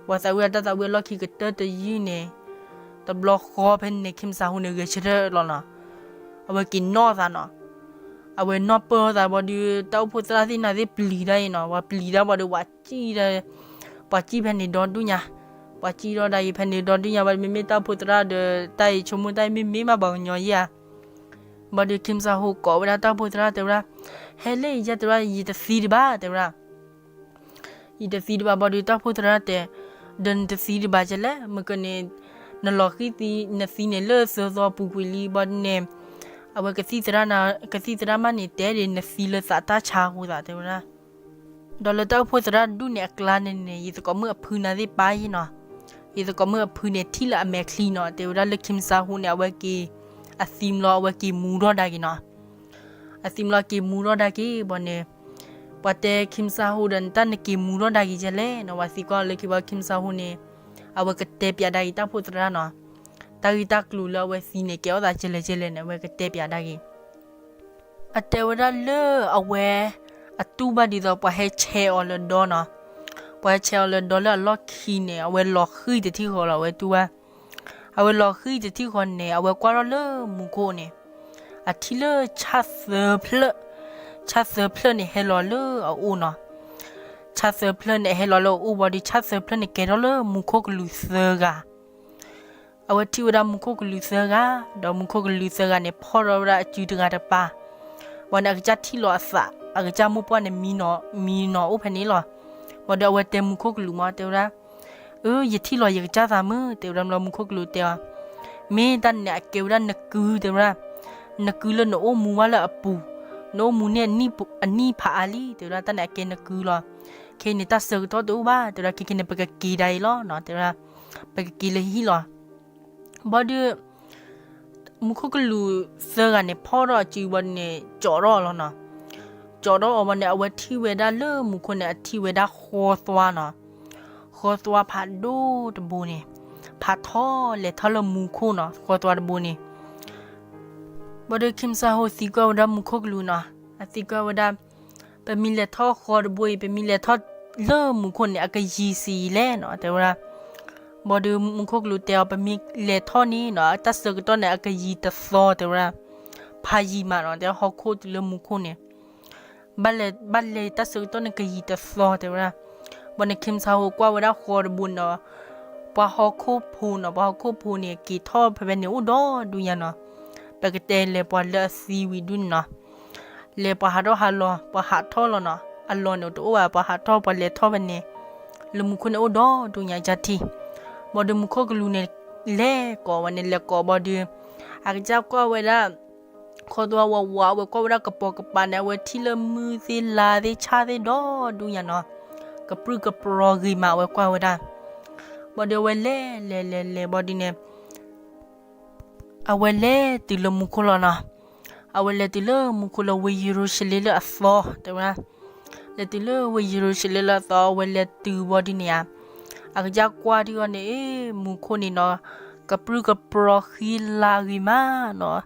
ပှၤသးဝံၣ်အတၢ်သးဝံၣ်အလီၢ်ခံကတၢၢ်တယုၢ်န့ၣ်, တဘျီဃီဖဲန့ၣ် ခ့ၣ်စၣ်ဟိန့ၣ် ဂဲၤဆၢထၢၣ်လီၤနီၤ. အဝဲက့ၤနီၣ်သးနီၤ. အဝဲနီၣ်ပၢၢ်သးဘၣ်ဒီး တၢ်အိၣ်ဖှိၣ်သရၣ်သ့ၣ်နာ်သ့ၣ်ပျံၤဒၣ်အံၤနီၤ, ပှၤပျံၤဒၣ်ဘၣ်ဒီး ပှၤစံၣ်ဒၣ်, ပှၤစံၣ်ဖဲန့ၣ်ဒီဒူၣ်ညါ, ပှၤစံၣ်ထီၣ်ဒၣ်အံၤဖဲန့ၣ်ဒီဒူၣ်ညါဘၣ်ဒီး မ့မ့ၢ်တၢ်အိၣ်ဖှိၣ်သရၣ်ဒီး တၢ်အံၤဆိကမိၣ်တၢ်အံၤ မ့မ့ၢ်ဘၣ်ပှၤကညီယဲၢ်ဧါ. ဘၣ်ဒီးခ့ၣ်စၣ်ဟိကိးဝဲဒၣ်တၢ်အိၣ်ဖှိၣ်သရၣ်တဲဝဲဒၣ်, ဟဲလၢယၤတဲဝဲဒၣ် ယတသံဒံးဘၣ် တဲဝဲဒၣ် ယတသံဒံးဘၣ်ဘၣ်ဒီး တၢ်အိၣ်ဖှိၣ်သရၣ်တဲ, ဒီးနတသံဒံးဘၣ်ကလဲၣ်, မ့ၢ်ကန့ၣ် နလီၤဃံၤသံ နသံန့ၣ်လၢသၢသီပူၤကွံာ်လံဘၣ်န့ၣ်, အဝဲကသံၣ်သရၣ်မးန့ၣ် တဲဒၣ်နသံလၢသးတၢ်ဆါအဃိသး တဲဝဲဒၣ်. ဒီးလၢတၢ်အိၣ်ဖှိၣ်သရၣ်ဒူၣ်န့ၣ်အကျါန့ၣ်န့ၣ် ယသကိးမုၣ်အဖုနာ်သ့ၣ်ပာ်ယံနီၤ, ယသကိးမုၣ်အဖုန့ၣ်ထံၣ်လၢအမဲာ်ချံနီၤ, တဲဝဲဒၣ်လၢခ့ၣ်စၣ်ဟိန့ၣ် အဝဲက့ၤ အသံလီၤ အဝဲက့ၤမူထီၣ်ဒၣ်က့ၤနီၤ. အသံလီၤက့ၤမူထီၣ်ဒၣ်က့ၤဘၣ်န့ၣ်, ပှၤတဲခ့ၣ်စၣ်ဟိဒီး နတၢ်နက့ၤမူထီၣ်ဒၣ်က့ၤကလဲၣ်နီၤ, ပှၤသံကွၢ်လၢခံဘၣ်ခ့ၣ်စၣ်ဟိန့ၣ်, အဝဲကတဲပၠးဒၣ်က့ၤတၢ်အိၣ်ဖှိၣ်သရၣ်နီၤ, တၢ်ဂ့ၢ်တၢ်ကျိၤလၢအဝဲသံန့ၣ် ကဲအီၣ်သးကလဲၣ်ကလဲၣ်န့ၣ် အဝဲကတဲပၠးဒၣ်က့ၤ အတဲဝဲဒၣ်လၢအဝဲ အတူၢ်ဘၣ်ဒ်သိးပှၤဟဲဆဲးအီၤလၢဒီနီၤ, ပှၤဟဲဆဲးအီၤလၢဒီလၢအလီၢ်ခံန့ၣ် အဝဲလီၤဃံၤတထံၣ်ဃီလီၤ အဝဲတူၢ်ဘၣ်, အဝဲလီၤဃံၤတထံၣ်ဃီန့ၣ် အဝဲကွၢ်ထီၣ်လၢမူခိၣ်န့ၣ်, အထံၣ်လၢဆၣ်သၢဖျၢၣ်, ဆၣ်သၢဖျၢၣ်န့ၣ်ဟဲလီၤလၢအအိၣ်နီၤ, ဆၣ်သၢဖျၢၣ်န့ၣ်ဟဲလီၤလၢအအိၣ်ဘၣ်ဒီး ဆၣ်သၢဖျၢၣ်န့ၣ် ကဲထီၣ်လၢမူခိၣ်ကလူးသၢဂၤ အဝဲထံၣ်ဝဲဒၣ်မူခိၣ်ကလူးသၢဂၤ, ဒီးမူခိၣ်ကလူးသၢဂၤန့ၣ် ဖီၣ်ထီၣ်ဝဲဒၣ်အစုတဂၤတပၤ, ဘၣ်န့ၣ် အကစၢ်ထံၣ်လီၤအသး, အကစၢ်မိၢ်ပှၢ်န့ၣ် မံနီၤအိၣ်ဖဲန့ၣ်လီၤ. ဘၣ်ဒီးအဝဲတဲမူခိၣ်ကလူးမး တဲဝဲဒၣ်, အၢ ယထံၣ်လီၤယကစၢ်သးမုၣ် တဲဝဲဒၣ်မးလီၤ. မူခိၣ်ကလူးတဲအီၤ, မ့ၢ်တၢ်န့ၣ် အကဲဝဲဒၣ်နကု တဲဝဲဒၣ်, နကုလၢနအိၣ်မူဘၣ်လၢအပူၤ, နအိၣ်မူန့ၢ်အနံၣ်ဖးအါလံ တဲဝဲဒၣ်, တၢ်န့ၣ်အကဲနကုလီၤ. ခဲအံၤန့ၣ် တၢ်ဆၢကတီၢ်တအိၣ်ဘၣ် တဲဝဲဒၣ်, ခဲကနံၣ်န့ၣ် ပကက့ၤဒၣ်အံၤလီၤနီၤ တဲဝဲဒၣ်, ပကက့ၤလၢဟံၣ်လီၤ. ဘၣ်ဒီး မူခိၣ်ကလူးသၢဂၤန့ၣ် ဖီၣ်ထီၣ်အစုဘၣ်န့ၣ် ကၠီးထီၣ်အီၤလီၤနီၤ. ကၠီးထီၣ်အီၤဘၣ်န့ၣ် အဝဲထံၣ်ဝဲဒၣ်လၢမူခိၣ်န့ၣ် အထံၣ်ဝဲဒၣ်ဃီသွါနီၤ. ဃီသွါဖးဒိၣ်တဘိန့ၣ်, ဖးထီလဲၤထီၣ်လၢမူခိၣ်နီၤ ဃီသွါတဘိန့ၣ်. ဘၣ်ဒီးခ့ၣ်စၢ်ဟိသံကွၢ်ဝဲဒၣ်မူခိၣ်ကလူးနီၤ, အသံကွၢ်ဝဲဒၣ်, ပမ့ၢ်လဲၤထီၣ်ဃီတဘိအံၤ ပမ့ၢ်လဲၤထီၣ်လၢမူခိၣ်န့ၣ် အကယံၤစံးလဲၣ်နီၤ တဲဝဲဒၣ်. ဘၣ်ဒီးမူခိၣ်ကလူးတဲအီၤ ပမ့ၢ်လဲၤထီၣ်န့ၣ်နီၤ တၢ်ဆၢကတီၢ်န့ၣ် အကယံၤတသီ တဲဝဲဒၣ်, ဖးယံၤမးနီၤ တဲဟီၣ်ခိၣ်တုၤလၢမူခိၣ်န့ၣ် ဘၣ်လဲၤတၢ်ဆၢကတီၢ်န့ၣ် ကယံၤတသီ တဲဝဲဒၣ်. ဘၣ်န့ၣ် ခ့ၣ်စၢ်ဟိကွၢ်ဝဲဒၣ်ဃီတဘိန့ၣ်, ပှၤဟီၣ်ခိၣ်ဖိနီၤ, ပှၤဟီၣ်ခိၣ်ဖိန့ၣ် က့ၤထီၣ်ဖဲဖဲန့ၣ်အိၣ်ဒီဒူၣ်ညါနီၤ. ပကတဲလဲၤပှၤလၢအသံဝံၤဒုန့ၣ်နီၤ, လဲၤပှၤဟးထီၣ်ဟးလီၤ ပှၤဟးထီၣ်လီၤနီၤ, အလီၢ်န့ၣ်တအိၣ်ဘၣ် ပှၤဟးထီၣ်ပှၤလဲၤထီၣ်ဖဲန့ၣ်, လၢမူခိၣ်န့ၣ်အိၣ်ဒီဒူၣ်ညါကၢ်ထံ, ဘၣ်ဒီးမူခိၣ်ကလူးန့ၣ် လဲၤကိးဝဲန့ၣ် လဲၤကိးဘၣ်ဒီး အကစၢ်ကွၢ်ဝဲဒၣ် ခီသဝီဝးဝး အဝဲကွၢ်ဝဲဒၣ်ကပိာ်ကပၤန့ၣ် အဝဲထံၣ်လၢမုၢ်သ့ၣ်လါသ့ၣ်ဆၣ်သ့ၣ်ဒီဒူၣ်ညါနီၤ, ကပြုၢ်ကပြီၤဂ့ၤမး အဝဲကွၢ်ဝဲဒၣ်, ဘၣ်ဒီးအဝဲလဲၤလဲၤလဲၤလဲၤဘၣ်ဒုန့ၣ် အဝဲလဲၤတုၤလၢမူခိၣ်လီၤနီၤ, အဝဲလဲၤတုၤလၢမူခိၣ်လၢဝ့ၢ်ယရူၤၡလ့ၣ်လၢအသီ တဲဝဲဒၣ်, လဲၤတုၤလၢဝ့ၢ်ယရူၤၡလ့ၣ်လၢအသီ အဝဲလဲၤတုၤဘၣ်ဒုန့ၣ်ဧါ, အကစၢ်ကွၢ်ထံဂီၢ်န့ၣ် မူခိၣ်န့ၣ်နီၤ, ကပြုၢ်ကပြီၤဃံလၤဂ့ၤမးနီၤ,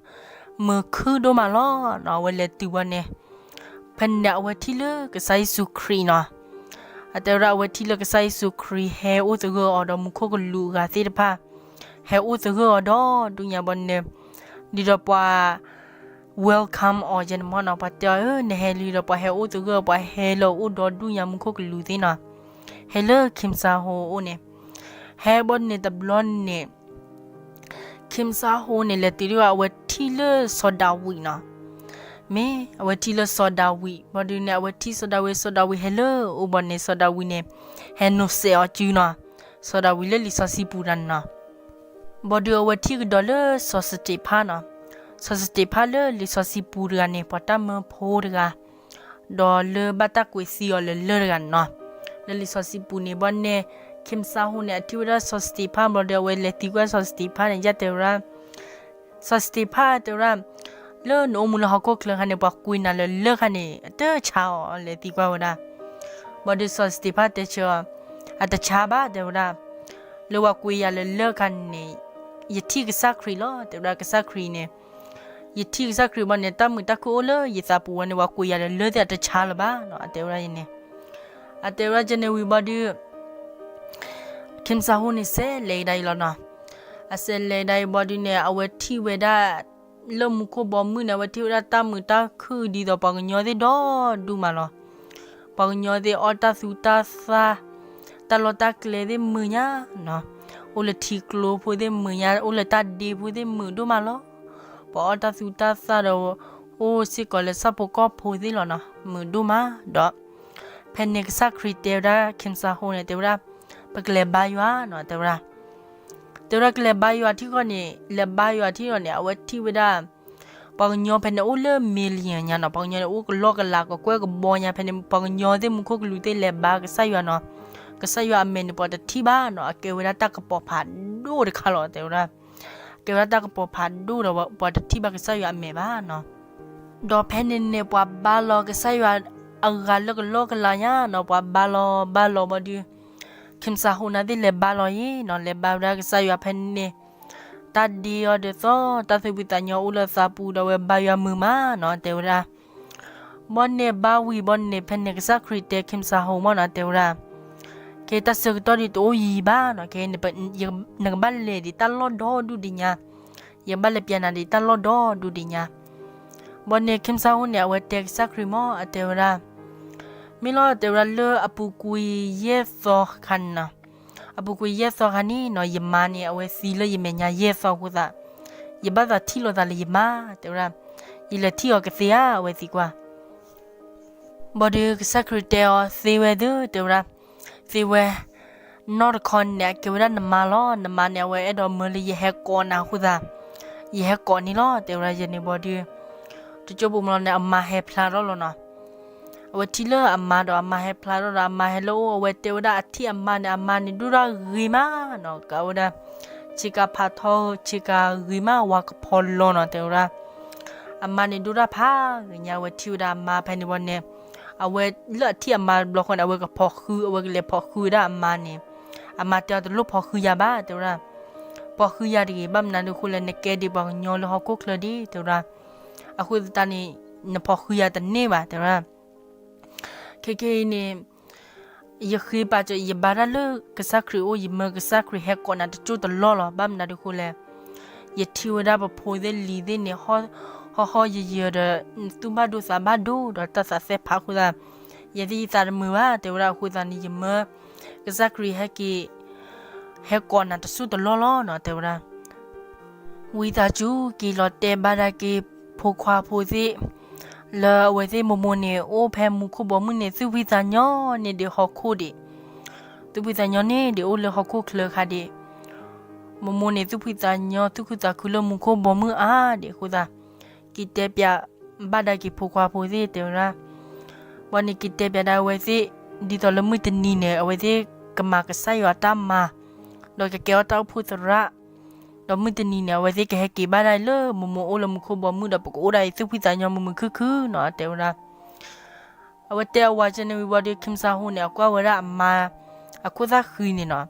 မုာ်ခုၣ်ဒိၣ်မးလီၤနီၤ, အဝဲလဲၤတုၤဘၣ်န့ၣ် ဖဲန့ၣ်အဝဲထံၣ်လၢကစၢ်ယ့ၣ်ၡူးခရံာ်နီၤ, အတဲဝဲဒၣ်အဝဲထံၣ်လၢကစၢ်ယ့ၣ်ၡူးခရံာ်ဟဲအိၣ်သဂၢၢ်အီၤဒီးမူခိၣ်ကလူးအဂၤသ့ၣ်တဖၣ် ဟဲအိၣ်သဂၢၢ်အီၤဒီဒူၣ်ညါဘၣ်န့ၣ်, ဒ်ဒီးပှၤ welcome အီၤယဲန့ၣ်မ့ၢ်နီၤ, ပှၤတဲအီၤ နဟဲလံဒီးပှၤဟဲအိၣ်သဂၢၢ် ပှၤဟဲလၢအအိၣ်ဒီဒူၣ်ညါမူခိၣ်ကလူးသ့ၣ်နီၤ, ဟဲလၢ Kim Sa Ho အအိၣ်န့ၣ်, ဟဲဘၣ်န့ၣ်တဘျီန့ၣ် Kim Sa Ho န့ၣ် လဲၤတုၤဒ်အဝဲထံၣ်လၢစီၤဒၤဝံးနီၤ, မ့ၢ်အဝဲထံၣ်လၢစီၤဒၤဝံး ဘၣ်ဒုန့ၣ် အဝဲထံၣ်စီၤဒၤဝံး စီၤဒၤဝံးဟဲလၢအအိၣ်ဘၣ်န့ၣ် စီၤဒၤဝံးန့ၣ် ဟဲနိးစဲးအီၤစုနီၤ, စီၤဒၤဝံးလၢလံာ်စီဆှံပူၤတဂၤန့ၣ်နီၤ, ဘၣ်ဒုအဝဲထံၣ်ကဒီးလၢစီၤစတ့းဖၣ်နီၤ, စီၤစတ့းဖၣ်လၢလံာ်စီဆှံပူၤတဂၤန့ၣ် ပှၤတၢ်မၢဖိတဂၤ ဒီးလၢဘၣ်တၢ်ကွဲးသံအီၤလၢလၢတဂၤန့ၣ်နီၤ, လၢလံာ်စီဆှံပူၤန့ၣ် ဘၣ်န့ၣ် Kim Sa Ho န့ၣ် အထံၣ်ဝဲဒၣ်စီၤစတ့းဖၣ် ဘၣ်ဒီးအဝဲလဲၤသံကွၢ်စီၤစတ့းဖၣ်န့ၣ် ယတဲဝဲဒၣ် စီၤစတ့းဖၣ်တဲဝဲဒၣ်, လၢနအိၣ်မူလၢဟီၣ်ခိၣ်ချၢခါန့ၣ် ပှၤကွဲးနၤလၢလၢခါန့ၣ် အတဆါအီၤ လဲၤသံကွၢ်ဝဲဒၣ်, ဘၣ်ဒီးစီၤစတ့းဖၣ်တဲဆၢအီၤ, အတဆါဘၣ် တဲဝဲဒၣ်, လၢပှၤကွဲးယၤလၢလၢခါန့ၣ် ယထံၣ်ကစၢ်ခရံာ်လီၤ တဲဝဲဒၣ်, ကစၢ်ခရံာ်န့ၣ် ယထံၣ်ကစၢ်ခရံာ်ဘၣ်န့ၣ် တၢ်မုာ်တၢ်ခုၣ်အိၣ်လၢယသးပူၤဝဲန့ၣ် ပှၤကွဲးယၤလၢလၢသ့ၣ်အတဆါလၢၤဘၣ်နီၤ, အတဲဝဲဒၣ်ယန့ၣ်, အတဲဝဲဒၣ်ယန့ၣ်ဝံၤဘၣ်ဒုး Kim Sa Ho န့ၣ် စဲးလဲၤကဒါအံၤလီၤနီၤ, အစဲးလဲၤကဒါအံၤဘၣ်ဒုးန့ၣ် အဝဲထံၣ်ဝဲဒၣ် လၢမူခိၣ်ဘီမုၢ်န့ၣ် အဝဲထံၣ်ဝဲဒၣ်တၢ်မုာ်တၢ်ခုၣ်ဒ်သိးပှၤကညီသ့ၣ်ဒီဒူၣ်မးလီၤ, ပှၤကညီသ့ၣ်အီၣ်တၢ်သူတၢ်သၣ်, တၢ်လီၢ်တၢ်ကျဲသ့ၣ်မုာ်ညါနီၤ, အိၣ်လၢထံကျိဖိသ့ၣ်မုာ်ညါ, အိၣ်လၢတၢ်ဒ့ဖိသ့ၣ်မုာ်ဒိၣ်မးလီၤ, ပှၤအီၣ်တၢ်သူတၢ်သၣ်ဒီး အိၣ်စ့ၢ်ကီးလၢဆၣ်ဖိကီၢ်ဖိသ့ၣ်လီၤနီၤ, မုာ်ဒိၣ်မးဒီး ဖဲန့ၣ်ကစၢ်ခရံာ်တဲဝဲဒၣ် Kim Sa Ho န့ၣ် တဲဝဲဒၣ်, ပကလဲၤဘါယွၤနီၤ တဲဝဲဒၣ်, တဲဝဲဒၣ်ကလဲၤဘါယွၤထံဃီန့ၣ် လဲၤဘါယွၤထံဃီန့ၣ် အဝဲထံၣ်ဝဲဒၣ် ပှၤကညီဖဲန့ၣ်အိၣ်လၢ million ညါနီၤ, ပှၤကညီန့ၣ် အိၣ်ကလီကလးကကွဲၢ်ကဘီညါဖဲန့ၣ် ပှၤကညီသ့ၣ်မူခိၣ်ကလူးသ့ၣ်လဲၤဘါကစၢ်ယွၤနီၤ, ကစၢ်ယွၤအမဲာ်န့ၣ် ပှၤတထံၣ်ဘၣ်နီၤ, အကဲဝဲဒၣ်တၢ်ကပီၤဖးဒိၣ်တခါလီၤ တဲဝဲဒၣ်, ကဲဝဲဒၣ်တၢ်ကပီၤဖးဒိၣ်ဒီး ပှၤတထံၣ်ဘၣ်ကစၢ်ယွၤအမဲာ်ဘၣ်နီၤ, ဒီးဖဲန့ၣ်န့ၣ် ပှၤဘါလီၤကစၢ်ယွၤအဂၤလၢကလီကလးညါနီၤ, ပှၤဘါလီၤဘါလီၤဘၣ်ဒီး Kim Sa Ho နၤသ့ၣ်လဲၤဘါလီၤယံၤနီၤ, လဲၤဘါဝဲဒၣ်ကစၢ်ယွၤဖဲန့ၣ်န့ၣ် တၢ်ဒ့အီၤဒ်သိး တၢ်သူၣ်ဖှံသးညီအိၣ်လၢသးပူၤဒီး အဝဲဘါယွၤမုာ်မးနီၤ တဲဝဲဒၣ်, ဘၣ်န့ၣ်ဘါဝံၤဘၣ်န့ၣ် ဖဲန့ၣ်ကစၢ်ခရံာ်တဲ Kim Sa Ho မးနီၤ တဲဝဲဒၣ်, ကဲတၢ်ဆၢကတီၢ်ဒ်တအိၣ်ယံၤဘၣ်နီၤ, ကဲ နကဘၣ်လဲၤဒံးတၢ်လီၢ်ဒီဒူၣ်ဒံးညါ, ယကဘၣ်လဲၤပျဲနၤဒံးတၢ်လီၢ်ဒီဒူၣ်ဒံးညါ, ဘၣ်န့ၣ် Kim Sa Ho န့ၣ် အဝဲတဲကစၢ်ခရံာ်မး အတဲဝဲဒၣ် မ့ၢ်လီၤ တဲဝဲဒၣ်လၢအပူၤကွံာ်ယဲၢ်သီခါန့ၣ်နီၤ, အပူၤကွံာ်ယဲၢ်သီခါန့ၣ်နီၤ ယမါန့ၣ် အဝဲသံလၢယမဲာ်ညါယဲၢ်သီအဃိသတး ယဘၣ်သးထံၣ်လိာ်သးလၢယမါ တဲဝဲဒၣ်, ယလဲၤထံၣ်အီၤကသ့ဧါ အဝဲသံကွၢ်, ဘၣ်ဒီးကစၢ်ခရံာ်တဲအီၤသ့ဝဲဒၣ် တဲဝဲဒၣ်, သ့ဝဲ နီၢ်တခီန့ၣ် အကဲဝဲဒၣ်နမါလီၤ, နမါန့ၣ် အဝဲအဲၣ်ဒိးမၢလၢယဟဲကိးနၤအဃိသတး ယဟဲကိးန့ၣ်လီၤ တဲဝဲဒၣ်ယဲန့ၣ်ဘၣ်ဒီး တကၠိပူၤမးလီၤန့ၣ် အမါဟဲဖျါထီၣ်လီၤနီၤ, အဝဲထံၣ်လၢအမါဒီးအမါဟဲဖျါထီၣ်ဒီး အမါဟဲလၢအအိၣ် အဝဲတဲဝဲဒၣ်အထံၣ်အမါန့ၣ် အမါန့ၣ်ဒိၣ်တၢ်ဂ့ၤမးနီၤ, ကဝဲဒၣ် ဆ့ကၤဖးထီ ဆ့ကၤဂ့ၤမး ဝါကဖီလီၤနီၤ တဲဝဲဒၣ်, အမါန့ၣ်ဒိၣ်တၢ်ဖးဂ့ၤညါ အဝဲထံၣ်ဝဲဒၣ်အမါဖဲန့ၣ်ဘၣ်န့ၣ်, အဝဲလၢအထံၣ်အမါတဘျီဃီန့ၣ် အဝဲကဖီၣ်ဃု အဝဲကလဲၤဖီၣ်ဃုဝဲဒၣ်အမါန့ၣ်, အမါတဲအီၤတလိၣ်ဖီၣ်ဃုယၤဘၣ် တဲဝဲဒၣ်, ဖီၣ်ဃုယၤတဂ့ၤ ဘၣ်မနုၤဒ်အဃိလဲၣ် နကဲဒံးပှၤကညီလၢဟီၣ်ခိၣ်ချၢဒံး တဲဝဲဒၣ်, အဃိသတးန့ၣ် နဖီၣ်ဃုယၤတန့ၢ်ဘၣ် တဲဝဲဒၣ် ခဲခဲအံၤန့ၣ် ယဃ့ပာ်စၢၤ ယဘါတၢ်လၢကစၢ်ခရံာ်အအိၣ် ယမၢကစၢ်ခရံာ်ဟဲကိးနၤတကၠိတလီၢ်လီၤ. ဘၣ်မနုၤဒ်အဃိလဲၣ်, ယထံၣ်ဝဲဒၣ်ပဖိသ့ၣ်လံၤသ့ၣ်န့ၣ် ဟီၣ်ဟီၣ်ယၢၤယၢၤဒီး သူၣ်ဘၣ်ဒိသးဘၣ်ဒိဒီးတၢ်သးသ့ၣ်ဖးအဃိသတး ယသ့ၣ်ယသးတမုာ်ဘၣ် တဲဝဲဒၣ်. အဃိသတးန့ၣ် ယမၢကစၢ်ခရံာ်ဟဲက့ၤ ဟဲကိးနၤတစိၢ်တလီၢ်လီၤနီၤ တဲဝဲဒၣ်. ဝံသးစူၤက့ၤလီၤတဲာ်ဘၣ်ဒၣ်က့ၤဖိခွါဖိသ့ၣ် လၢအဝဲသ့ၣ်မိၢ်မိၢ်န့ၣ် အိၣ်ဖဲမူခိၣ်ဘီမုၢ်န့ၣ် သူၣ်ဖှံသးညီန့ၣ်ဒံးဟီၣ်ခိၣ်ဒံး, သူၣ်ဖှံသးညီန့ၣ်ဒံးအိၣ်လၢဟီၣ်ခိၣ်ချၢခါဒံး, မိၢ်မိၢ်န့ၣ် သူၣ်ဖှံသးညီသူၣ်ခုသးခုလၢမူခိၣ်ဘီမုၢ်အါဒံးအဃိသတး က့ၤတဲပၠးဘၣ်ဒၣ်က့ၤဖိခွါဖိသ့ၣ် တဲဝဲဒၣ် ဘၣ်န့ၣ်က့ၤတဲပၠးဒၣ်အဝဲသ့ၣ် ဒ်သိးလၢမုၢ်တနံၤန့ၣ် အဝဲသ့ၣ်ကမၤကစၢ်ယွၤအတၢ်မၤ, ဒီးကကဲအီၣ်တၢ်အိၣ်ဖှိၣ်သရၣ်, ဒီးမုၢ်တနံၤန့ၣ် အဝဲသ့ၣ်ကဟဲက့ၤဘၣ်ဒၣ်လၢမိၢ်မိၢ်အိၣ်လၢမူခိၣ်ဘီမုၢ်ဒီး ပကအိၣ်ဒၣ်အံၤသူၣ်ဖှံသးညီမုာ်မုာ်ခုၣ်ခုၣ်နီၤ တဲဝဲဒၣ်. အဝဲတဲအဝၤကဲန့ၣ်ဝံၤဘၣ်ဒီး Kim Sa Ho န့ၣ် အကွၢ်ဝဲဒၣ်အမါ, အခိၣ်သၣ်ဃံန့ၣ်နီၤ,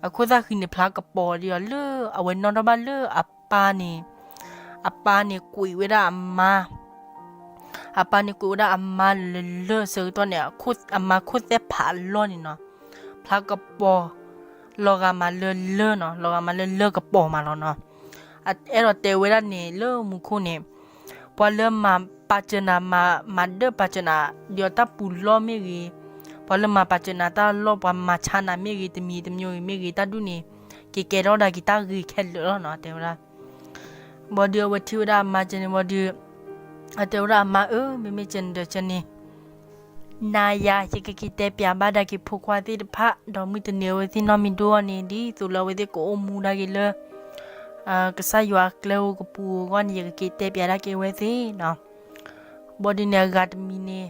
အခိၣ်သၣ်ဃံန့ၣ် ဖျါကပီၤဒံးအီၤလၢအဝဲနီၣ်ထီၣ်ဘၣ်လၢအပၢ်န့ၣ်, အပၢ်န့ၣ်ကွံာ်ဝဲဒၣ်အမါ အပၢ်န့ၣ်ကွံာ်ဝဲဒၣ်အမါလၢလၢဆၢကတီၢ်န့ၣ် အမါခိၣ်သၣ်ဖးလီၢ်န့ၣ်နီၤ, ဖျါကပီၤ လီၤဂာ်မးလၢလၢနီၤ, လီၤဂာ်မးလၢလၢကပီၤမးလီၤနီၤ. အဲၣ်ဒိးတဲဝဲဒၣ်န့ၣ်လၢမူခိၣ်န့ၣ်, ပှၤလၢမၤပာ်စၢၤနၤ, မၤဒၢၣ်ပာ်စၢၤနၤ ဒ်အီၤတၢ်ပူၤလီၢ်မ့ၢ်ဂ့ၤ, ပှၤလၢမၤပာ်စၢၤနၤတၢ်လီၢ် ပှၤမၤဆါနၤမ့ၢ်ဂ့ၤ, တမံၤတမံၤဂ့ၤမ့ၢ်ဂ့ၤ, တၢ်ဒူၣ်န့ၣ် က့ၤကဲထီၣ်ဒၣ်က့ၤတၢ်ဂ့ၤခဲလၢာ်လီၤနီၤ တဲဝဲဒၣ်. ဘၣ်ဒီးအဝဲထံၣ်ဝဲဒၣ်အမါကဲန့ၣ်ဘၣ်ဒီး အတဲဝဲဒၣ်အမါဧၢ, မ့မ့ၢ်ကဲန့ၣ်ဒီးကဲန့ၣ် နၤယၤ ယကက့ၤတဲပၠးဘၣ်ဒၣ်က့ၤဖိခွါသ့ၣ်တဖၣ် ဒီးမုၢ်တနံၤအဝဲသ့ၣ်နီၢ်မံၤဒိၣ်အီၤန့ၣ် ဒ်သိးလၢအဝဲသ့ၣ်ကအိၣ်မူဒၣ်က့ၤလၢ ကစၢ်ယွၤအကျဲဧိၤကပူၤဧိၤအဂီၢ်န့ၣ် ယကက့ၤတဲပၠးဒၣ်က့ၤအဝဲသ့ၣ်နီၤ. ဘၣ်ဒီးန့ၣ်အဂၤတမံၤန့ၣ်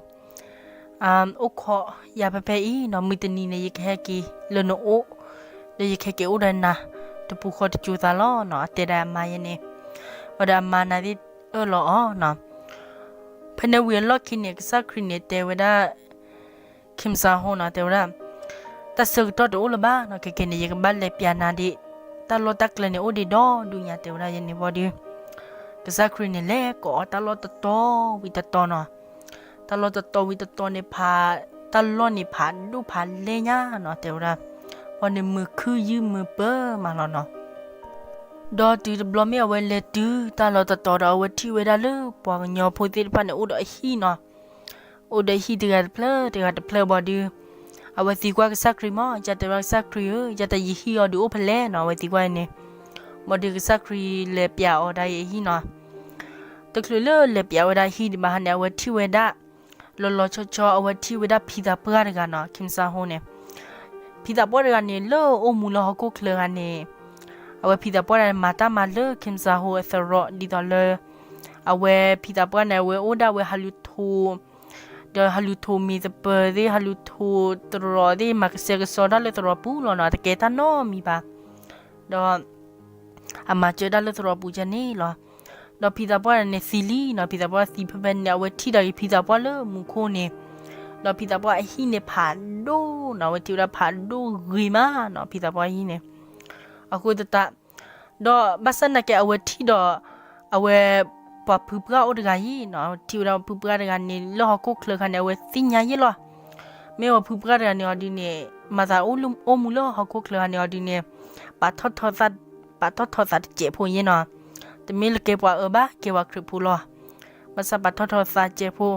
အိၣ်ခိးယၤဖဲဖဲအံၤနီၤ, မုၢ်တနံၤန့ၣ် ယကဟဲက့ၤလၢနအိၣ်, ဒီးယကဟဲက့ၤအိၣ်ဒီးနၤ တပူၤဃီတစိၤသးလီၤနီၤ, အတဲဒၣ်အမါယဲန့ၣ်. ဘၣ်ဒီးအမါန့ၣ်သ့ၣ်အၢၣ်လီၤအီၤနီၤ. ဖဲန့ၣ်ဝံၤအလီၢ်ခံန့ၣ် ကစၢ်ခရံာ်န့ၣ်တဲဝဲဒၣ် Kim Sa Ho နီၤ, တဲဝဲဒၣ် တၢ်ဆၢကတီၢ်တအိၣ်လၢၤဘၣ်နီၤ, ခဲကနံၣ်န့ၣ် ယကဘၣ်လဲၤပၠးနၤဒံး, တၢ်လီၢ်တၢ်ကျဲန့ၣ် အိၣ်ဒံးဒီဒူၣ်ညါ တဲဝဲဒၣ်ယဲန့ၣ်ဘၣ်ဒီး ကစၢ်ခရံာ်န့ၣ် လဲၤကိးအီၤတၢ်လီၢ်တတီၤဝံၤတတီၤနီၤ. တၢ်လီၢ်တတီၤဝံၤတတီၤန့ၣ်ဖး, တၢ်လီၢ်န့ၣ် ဖးဒိၣ်ဖးလဲၢ်ညါနီၤ တဲဝဲဒၣ်. ဘၣ်န့ၣ်မုာ်ခုၣ်ယုၢ်မုာ်ပၢၤမးလီၤနီၤ. ဒီးတုၤတဘျီမ့ၢ်အဝဲလဲၤတုၤတၢ်လီၢ်တတီၤဒီး အဝဲထံၣ်ဝဲဒၣ်လၢပှၤကညီဖိသ့ၣ်တဖၣ်န့ၣ် အိၣ်ဒီးအဟံၣ်နီၤ. အိၣ်ဒီးဟံၣ်တဂၤတဖျၢၣ်တဂၤတဖျၢၣ်ဘၣ်ဒီး အဝဲသံကွၢ်ကစၢ်ခရံာ်မး, ကတဲဝဲဒၣ်ကစၢ်ခရံာ်ဧၢ, ယတၢ်ယဟံၣ်အီၤဒုးအိၣ်ဖဲလဲၣ်နီၤ, အဝဲသံကွၢ်အံၤန့ၣ်. ဘၣ်ဒီးကစၢ်ခရံာ်လဲၤပၠးအီၤဒၣ်အံၤအဟံၣ်နီၤ. တချုးလၢလဲၤပၠးဝဲဒၣ်အဟံၣ်ဒံးဘၣ်ဟါန့ၣ် အဝဲထံၣ်ဝဲဒၣ် လီၤလီၤဆီဆီ အဝဲထံၣ်ဝဲဒၣ်ဖံသးပှၢ်တဂၤနီၤ, Kim Sa Ho န့ၣ်. ဖံသးပှၢ်တဂၤန့ၣ် လၢအိၣ်မူလၢဟီၣ်ခိၣ်ချၢဂၤန့ၣ် အဝဲဖံသးပှၢ်န့ၣ် မၤတၢ်မၤလၢ Kim Sa Ho အသရိာ် ဒ်သိးလၢ အဝဲဖံသးပှၢ်န့ၣ် အဝဲအိၣ်ဒၣ်ဝဲဟးလူၤထိး, ဒီးဟးလူၤထိးမ့ၤသပၢၤသ့ၣ် ဟးလူၤထိးသရိာ်သ့ၣ် မၤကစဲကစီတၢ်လၢသရိာ်ပူၤလီၤနီၤ, တကဲတၢ်နီတမံၤဘၣ်. ဒီး အမၤစၢၤတၢ်လၢသရိာ်ပူၤကဲန့ၣ်လီၤ. ဒီးဖံသးပှၢ်န့ၣ်သံလံနီၤ, ဖံသးပှၢ်သံဖဲဖဲန့ၣ် အဝဲထံၣ်ဒၣ်က့ၤဖံသးပှၢ်လၢမူခိၣ်န့ၣ်, ဒီးဖံသးပှၢ်အဟံၣ်န့ၣ်ဖးဒိၣ်နီၤ, အဝဲထံၣ်ဝဲဒၣ်ဖးဒိၣ်ဂ့ၤမးနီၤ, ဖံသးပှၢ်အဟံၣ်န့ၣ်. အဃိသတး ဒီးဘၣ်ဆၣ်နာ်က့ အဝဲထံၣ်ဒီး အဝဲ ပှၤဖုပှၢ်အိၣ်တဂၤအံၤနီၤ, ထံၣ်ဝဲဒၣ်ဖုပှၢ်တဂၤန့ၣ် လၢဟီၣ်ခိၣ်ချၢခါန့ၣ် အဝဲသ့ၣ်ညါယဲၢ်လီၤ. မ့ၢ်ဝဲဖုပှၢ်တဂၤန့ၣ်အီၤဒုးန့ၣ် မၤသးအိၣ်မူလၢဟီၣ်ခိၣ်ချၢခါန့ၣ်အီၤဒုးန့ၣ် ပာ်ထီၣ်ထီသး, ပာ်ထီၣ်ထီသးတစဲးဖိယဲၢ်နီၤ, တမ့ၢ်လၢကဲပှၤအၢဘၣ်, ကဲပှၤခရံာ်ဖိလီၤ. ဘၣ်ဆၣ်ပာ်ထီၣ်ထီသးစဲးဖိ,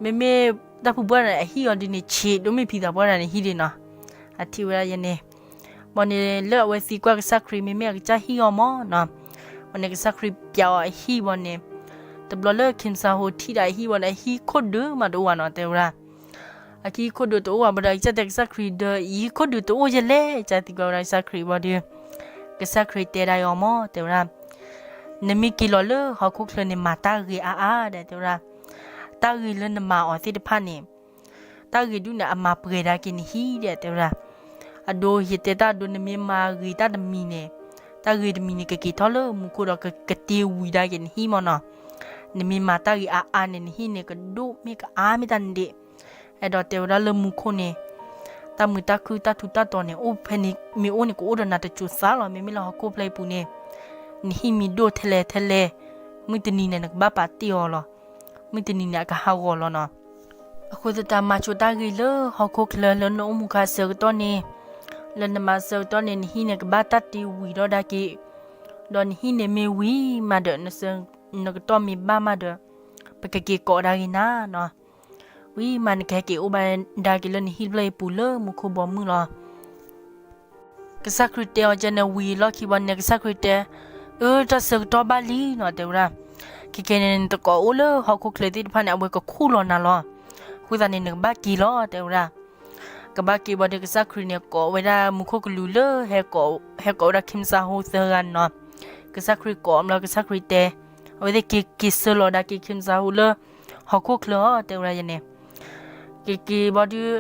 မ့မ့ၢ်တၢ်ဖုပှၢ်န့ၣ် အဟံၣ်အီၤဒုးန့ၣ် ဆံးဒိၣ်မ့ၢ်ဖံသးပှၢ်တဂၤန့ၣ်ဟံၣ်ဒံးနီၤ, အထံၣ်ဝဲဒၣ်ယဲန့ၣ်. ဘၣ်န့ၣ်လၢအဝဲသံကွၢ်ကစၢ်ခရံာ် မ့မ့ၢ်အကစၢ်ဟံၣ်အီၤမးနီၤ, ဘၣ်န့ၣ်ကစၢ်ခရံာ်ပၠးအီၤအဟံၣ်ဘၣ်န့ၣ်, တဘျီလၢ Kim Sa Ho ထံၣ်ဒၣ်အဟံၣ်ဘၣ်န့ၣ် အဟံၣ်ခိၣ်ဒုးမးတအိၣ်ဘၣ်နီၤ တဲဝဲဒၣ်. အဟံၣ်ခိၣ်ဒုးတအိၣ်ဘၣ်ဘၣ်ဒီး ကစၢ်တဲကစၢ်ခရံာ်ဒီး ယဟံၣ်ခိၣ်ဒုးတအိၣ်ယဲၢ်လဲၣ်, ကစၢ်သံကွၢ်ဝဲဒၣ်ကစၢ်ခရံာ်ဘၣ်ဒီး ကစၢ်ခရံာ်တဲဒၣ်အီၤမး တဲဝဲဒၣ်, နမ့ၢ်က့ၤလီၤလၢဟီၣ်ခိၣ်ချၢန့ၣ် မၤတၢ်ဂ့ၤအါအါဒီး တဲဝဲဒၣ်, တၢ်ဂ့ၤလၢနမၤအီၤသ့ၣ်တဖၣ်န့ၣ် တၢ်ဂ့ၤဒုးန့ၣ် အမၤပှဲၤဒၣ်က့ၤနဟံၣ်ဒီး တဲဝဲဒၣ်. အဒိ ယတဲတၢ်အဒိ နမ့ၢ်မၤဂ့ၤတၢ်တမံၤန့ၣ်, တၢ်ဂ့ၤတမံၤန့ၣ် ကက့ၤထီၣ်လၢမူခိၣ်ဒီး ကတ့ဝံၤဒၣ်က့ၤနဟံၣ်မးနီၤ. နမ့ၢ်မၤတၢ်ဂ့ၤအါအါန့ၣ် နဟံၣ်န့ၣ် ကဒိၣ်မ့ၢ်ကအါမ့ၢ်တၢ်န့ၣ်ဒံး. အဲၣ်ဒိးတဲဝဲဒၣ်လၢမူခိၣ်န့ၣ် တၢ်မုာ်တၢ်ခုၣ်တၢ်ထူးတၢ်တီၤန့ၣ် အိၣ်ဖဲန့ၣ် မ့ၢ်အိၣ်န့ၣ် ကအိၣ်ဒီးနၤတစိၤသးလီၤ. မ့မ့ၢ်လၢဟီၣ်ခိၣ်ဖျၢၣ်အံၤပူၤန့ၣ် နဟံၣ်မ့ၢ်ဒိၣ်ထဲလဲၣ်ထဲလဲၣ် မုၢ်တနံၤန့ၣ် နကဘၣ်ပာ်တ့ၢ်အီၤလီၤ. မုၢ်တနံၤန့ၣ် အကဟးဂီၤလီၤနီၤ. အဃိသတးမၤဆိတၢ်ဂ့ၤလၢဟီၣ်ခိၣ်ချၢလၢနအိၣ်မူခါအဆၢကတီၢ်န့ၣ်, လၢနမၤဆၢကတီၢ်န့ၣ် နဟံၣ်န့ၣ်ကဘၣ်တၢ်တ့ဝံၤဒီးဒၣ်က့ၤ, ဒီးနဟံၣ်န့ၣ်မ့ၢ်ဝံၤမးဒီး နဆၢနကတီၢ်မ့ၢ်ဘၣ်မးဒီး ပကက့ၤကိးဒၣ်က့ၤနၤနီၤ. ဝံၤမးနကဟဲက့ၤအိၣ်ဘၣ်ဒၣ်က့ၤလၢနဟံၣ်တဖျၢၣ်အံၤပူၤလၢမူခိၣ်ဘီမုၢ်လီၤ. ကစၢ်ခရံာ်တဲအီၤကဲန့ၣ်ဝံၤအလီၢ်ခံဘၣ်န့ၣ် ကစၢ်ခရံာ်တဲ, ဖ အၢ တၢ်ဆၢကတီၢ်ဘၣ်လံနီၤ တဲဝဲဒၣ်. ခဲကဲန့ၣ် နတကိးအိၣ်လၢဟီၣ်ခိၣ်ချၢသ့ၣ်တဖၣ်န့ၣ် အဝဲကခူၣ်လီၤနၤလီၤ. အဃိသတးန့ၣ် နကဘၣ်က့ၤလီၤ တဲဝဲဒၣ်. ကဘၣ်က့ၤဘၣ်ဒီး ကစၢ်ခရံာ်န့ၣ် ကိးဝဲဒၣ်မူခိၣ်ကလူးလၢ ဟဲကိးဝဲဒၣ် Kim Sa Ho သၢဂၤန့ၣ်နီၤ. ကစၢ်ခရံာ်ကိးဘျီ ကစၢ်ခရံာ်တဲ, အဝဲသ့ၣ်က့ၤ က့ၤဆှၢလီၤဒၣ်က့ၤ Kim Sa Ho လၢ ဟီၣ်ခိၣ်ချၢအီၤ တဲဝဲဒၣ်ယဲန့ၣ်. က့ၤက့ၤဘၣ်ဒီး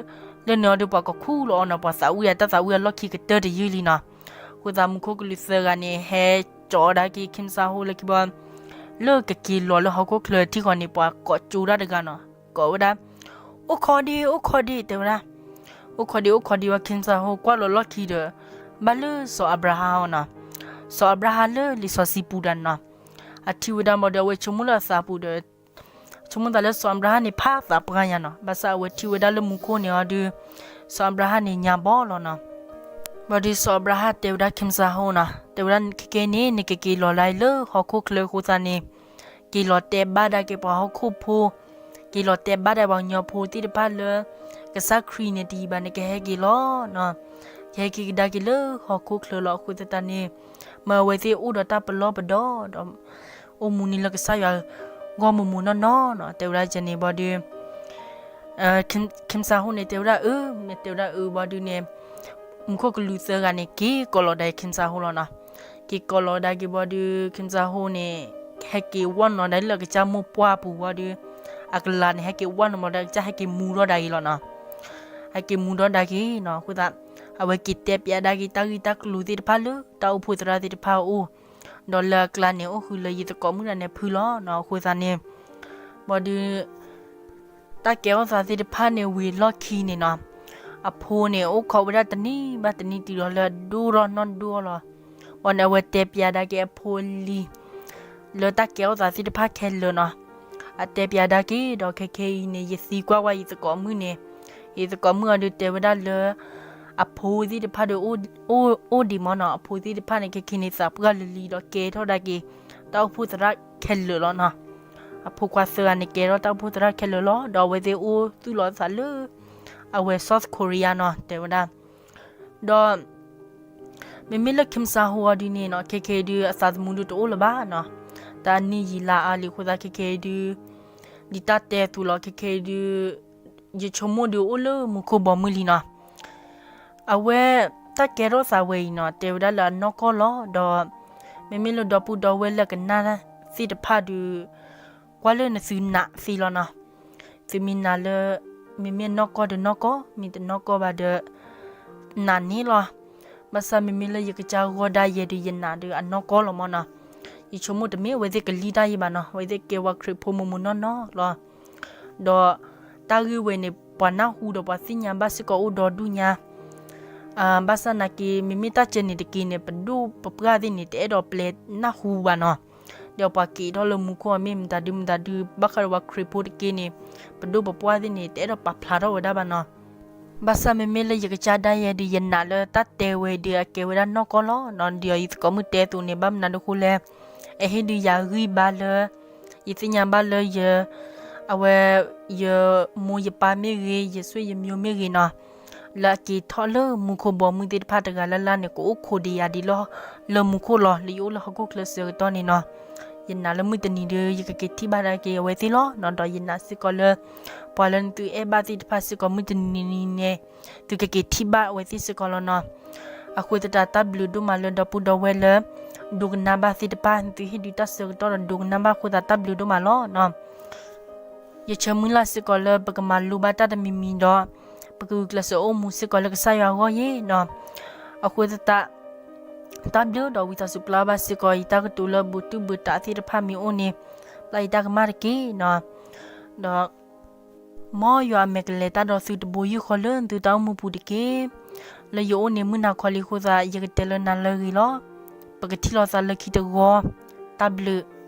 လၢန့ၣ်အီၤဒီး ပှၤကခူၣ်လီၤအီၤနီၤ, ပှၤသးဝံၣ်အတၢ်သးဝံၣ်အလီၢ်ခံကတၢၢ်တယုၢ်လံနီၤ. အဃိသတးမူခိၣ်ကလူးသၢဂၤန့ၣ် ဟဲကၠီဒၣ်က့ၤ Kim Sa Ho လၢခံဘီ လၢကက့ၤလီၤလၢဟီၣ်ခိၣ်ချၢထံဃီန့ၣ် ပှၤကိးကၠိဒၣ်တဂၤနီၤ, ကိးဝဲဒၣ်, အိၣ်ခိးဒံး အိၣ်ခိးဒံး တဲဝဲဒၣ်. အိၣ်ခိးဒံး အိၣ်ခိးဒံးဝဲ Kim Sa Ho ကွၢ်လီၤလီၢ်ခံဒီး ဘၣ်လၢစီၤအၤဘြၤဟၣ်အီၤနီၤ. စီၤအၤဘြၤဟၣ်လၢလံာ်စီဆှံပူၤဒၣ်နီၤ. အထံၣ်ဝဲဒၣ်ဘၣ်ဒီး အဝဲဆိကမိၣ်လၢအသးပူၤဒီး ဆိကမိၣ်သးလၢစီၤအၤဘြၤဟၣ်န့ၣ် ဖးသးပှၢ်ညါနီၤ. ဘၣ်ဆၣ်အဝဲထံၣ်ဝဲဒၣ်လၢမူခိၣ်န့ၣ်အီၤဒီး စီၤအၤဘြၤဟၣ်န့ၣ်ညါဘီလီၤနီၤ. ဘၣ်ဒီးစီၤအၤဘြၤဟၣ်တဲဝဲဒၣ် Kim Sa Ho နီၤ, တဲဝဲဒၣ်ခဲကဲန့ၣ် နကက့ၤလီၤဒၣ်လၢဟီၣ်ခိၣ်ချၢအဃိသတးန့ၣ် က့ၤလီၤတဲဘၣ်ဒၣ်က့ၤပှၤဟီၣ်ခိၣ်ဖိ, က့ၤလီၤတဲဘၣ်ဒၣ်ပှၤကညီဖိသ့ၣ်တဖၣ်လၢ ကစၢ်ခရံာ်န့ၣ်တယံာ်ဘၣ်န့ၣ် ကဟဲက့ၤလီၤနီၤ. ကဟဲက့ၤကဒါက့ၤလၢဟီၣ်ခိၣ်ချၢလီၤ. အဃိသတးန့ၣ် မ့ၢ်အဝဲသ့ၣ်အိၣ်ဒီးတၢ်ပလီၢ်ပဒီဒီး အိၣ်မူန့ၣ်လၢကစၢ်ယွၤဂီၢ်မုၢ်မုၢ်နီၢ်နီၢ်နီၤ, တဲဝဲဒၣ်ယဲန့ၣ်ဘၣ်ဒီး Kim Sa Ho န့ၣ် တဲဝဲဒၣ်အၢ, မ့ၢ်တဲဝဲဒၣ်အၢဘၣ်ဒီးန့ၣ် မူခိၣ်ကလူးသၢဂၤန့ၣ် က့ၤကိးလီၤဒၣ် Kim Sa Ho လီၤနီၤ. က့ၤကိးလီၤဒၣ်က့ၤဘၣ်ဒီး Kim Sa Ho န့ၣ် ဟဲက့ၤဝဲနီၤဒၣ်လၢအကစၢ်မိၢ်ပှၢ်ပူၤဘၣ်ဒီး အကလၤန့ၣ် ဟဲက့ၤဝဲနီၤမးဒီး အကစၢ်ဟဲက့ၤမူထီၣ်ဒၣ်က့ၤလီၤနီၤ. ဟဲက့ၤမူထီၣ်ဒၣ်က့ၤနီၤ. အဃိသတး အဝဲက့ၤတဲပျးဒၣ်က့ၤတၢ်ဂ့ၢ်တၢ်ကျိၤသ့ၣ်တဖၣ်လၢ တၢ်အိၣ်ဖှိၣ်သရၣ်သ့ၣ်တဖၣ်အအိၣ်, ဒီးလၢအကျါန့ၣ် အိၣ်ဃုာ်လၢယသကိးမုၣ်တဂၤန့ၣ်ဖုလီၤနီၤ. အဃိသတးန့ၣ် ဘၣ်ဒီး တၢ်ကဲထီၣ်သးသ့ၣ်တဖၣ်န့ၣ်ဝံၤအလီၢ်ခံန့ၣ်နီၤ, အဖိန့ၣ် အိၣ်ခိးဝဲဒၣ်တနံၤဘၣ်တနံၤတုၤဒီးလၢအဒိၣ်ထီၣ်နီၢ်ဒိၣ်ထီၣ်လီၤ. ဘၣ်န့ၣ် အဝဲတဲပျးဒၣ်က့ၤအဖိလံၤ လၢတၢ်ကဲထီၣ်သးသ့ၣ်တဖၣ်ခဲလၢာ်နီၤ. အတဲပျးဒၣ်က့ၤဒီး ခဲခဲအံၤန့ၣ် ယသံကွၢ်ဝဲယသကိးမုၣ်န့ၣ်, ယသကိးမုၣ်အီၤဒုးတဲဝဲဒၣ်လၢ အဖိသ့ၣ်တဖၣ်ဒီး အိၣ်ဒံးမးနီၤ. အဖိသ့ၣ်တဖၣ်န့ၣ် ခဲခဲန့ၣ် သးပှၢ်လံၤလံၤဒီးကဲထီၣ်ဒၣ်က့ၤ တၢ်အိၣ်ဖှိၣ်သရၣ်ခဲလၢာ်လီၤနီၤ. အဖိခွါသၢဂၤန့ၣ် ကဲထီၣ်တၢ်အိၣ်ဖှိၣ်သရၣ်ခဲလၢာ်လီၤ. ဒီးအဝဲသ့ၣ်အိၣ်သူၣ်လီၤအသးလၢ အဝဲ South Korea နီၤ တဲဝဲဒၣ်. ဒီး မ့မ့ၢ်လၢ Kim Sa Ho အီၤဒုးန့ၣ်နီၤ, ခဲခဲအံၤဒုး အသးသမူဒုးတအိၣ်လၢၤဘၣ်နီၤ. တၢ်နံၣ်ယံာ်လါအါလံအဃိသတး ခဲခဲအံၤဒုး ဒ်တၢ်တဲအသိးလီၤ. ခဲခဲအံၤဒုး ယဆိကမိၣ်ဒုးအိၣ်လၢမူခိၣ်ဘီမုၢ်လံနီၤ. အဝဲ တၢ်ကဲထီၣ်သးဝဲအံၤနီၤ တဲဝဲဒၣ်လၢအနီၢ်ကီၢ်လီၤ. ဒီး မ့မ့ၢ်လၢဒီပုၢ်ဒီဝဲၢ်လၢကနၣ်သ့ၣ်တဖၣ်ဒုး ကွၢ်လၢနသုနာ်သ့လီၤနီၤ. သုမ့ၢ်နာ်လၢ မ့မ့ၢ်နီၢ်ကီၢ်ဒီးနီၢ်ကီၢ်, မ့ၢ်တနီၢ်ကီၢ်ဘၣ်ဒီး နာ်န့ၢ်လီၤ. ဘၣ်ဆၣ်မ့မ့ၢ်လၢယကစၢ်ဂီၢ်ဒၣ်ယဲဒုး ယနာ်ဒုးအနီၢ်ကီၢ်လီၤမးနီၤ. ယဆိကမိၣ်တမ့ၢ်အဝဲသ့ၣ်ကလံၣ်တၢ်ယံၤဘၣ်နီၤ, အဝဲသ့ၣ်ကဲဝဲခရံာ်ဖိမုၢ်မုၢ်နီၢ်နီၢ်လီၤ. ဒီးတၢ်ဂ့ၢ်ဝဲန့ၣ် ပှၤနၢ်ဟူဒီးပှၤသ့ၣ်ညါဘၣ်စ့ၢ်ကီးအိၣ်ဒီဒူၣ်ညါ. ဘၣ်ဆၣ်နာ်က့ မ့မ့ၢ်တၢ်ကဲန့ၣ်တက့ၢ်န့ၣ် ပဒိၣ်ပပှၢ်သ့ၣ်န့ၣ် တအဲၣ်ဒိးပျဲနၢ်ဟူဘၣ်နီၤ. ဒီးပှၤက့ၤထီၣ်လၢမူခိၣ်အမ့ၢ်မတၤဒုမတၤဒု ဘၣ်ဃးဒီးပှၤခရံာ်ဖိတက့ၢ်န့ၣ် ပဒိၣ်ပပှၢ်သ့ၣ်န့ၣ် တအဲၣ်ဒိးပာ်ဖျါထီၣ်ဝဲဒၣ်ဘၣ်နီၤ. ဘၣ်ဆၣ်မ့မ့ၢ်လၢယကစၢ်ဒၣ်ယဲဒုး ယနာ်လၢတၢ်တဲဝဲဒုး အကဲဝဲဒၣ်နီၢ်ကီၢ်လီၤနီၤ. ဒ်သိးယသကိးမုၣ်တဲအသိးန့ၣ် ဘၣ်မနုၤဒုဃိလဲၣ်, အဟ့ၣ်ဒုးယၤဂံၢ်ဘါလၢ ယသ့ၣ်ညါဘၣ်လၢယ အဝဲ ယမိၢ်ယပၢ်မ့ၢ်ဂ့ၤ, ယဆွေယမျိုးမ့ၢ်ဂ့ၤနီၤ, လၢအက့ၤထီၣ်လၢမူခိၣ်ဘီမုၢ်သ့ၣ်တဖၣ်တဂၤလၢ်လၢ်န့ၣ် ကအိၣ်ခိးဒံးယၤဒ်လီၤ လၢမူခိၣ်လီၤ. လၢယအိၣ်လၢဟီၣ်ခိၣ်ချၢအဆၢကတီၢ်န့ၣ်နီၤ, ယနာ်လၢမုၢ်တနံၤဒီး ယကက့ၤထံၣ်ဘၣ်ဒၣ်က့ၤအဝဲသ့ၣ်လီၤနီၤ. ဒီးယနာ်စ့ၢ်ကီးလၢ ပှၤလၢနသုအဲၣ်ဘၣ်သ့ၣ်တဖၣ်စ့ၢ်ကီး မုၢ်တနံၤန့ၣ် သုကက့ၤထံၣ်ဘၣ်အဝဲသ့ၣ်စ့ၢ်ကီးလီၤနီၤ. အဃိသတး တၢ်ဘျုးဒိၣ်မးလၢဒီပုၢ်ဒီဝဲၢ်လၢ ဒိကနၣ်ဘၣ်သ့ၣ်တဖၣ်, နသုဟ့ၣ်ဒုးတၢ်ဆၢကတီၢ်ဒီးဒိကနၣ်ဘၣ်အဃိသတး တၢ်ဘျုးဒိၣ်မးလီၤနီၤ. ယဆၢမုၢ်လၢ်စ့ၢ်ကီးလၢပကမၤလိဘၣ်တၢ်တမံၤမံၤဒီး ပကဂုာ်ကျဲးစၢးအိၣ်မူစ့ၢ်ကီးလၢကစၢ်ယွၤအဂီၢ်ယ့ၣ်နီၤ. အဃိသတး တၢ်ဘျုးဒီးဝံသးစူၤပျၢ်ဘၣ်စ့ၢ်ကီး ယတၢ်ကတိၤလၢဘူးတုာ်ဘူးတာ်သ့ၣ်တဖၣ်မ့ၢ်အိၣ်န့ၣ် ပျၢ်ယတၢ်ကမၣ်တက့ၢ်နီၤ. ဒီး မ်ယွၤအမဲာ်ကလဲၤတၢ်ဒီးသုတဘိယူၢ်ဃီလၢသုတၢ်အိၣ်မူပူၤတက့ၢ်. လၢယအိၣ်န့ၣ်မုၢ်နၤခီလံအဃိသတး ယကတဲလၢနၤလၢအဂ့ၤလီၤ. ပကထံၣ်လိာ်သးလၢခံတဂီၤ, တၢ်ဘျုး.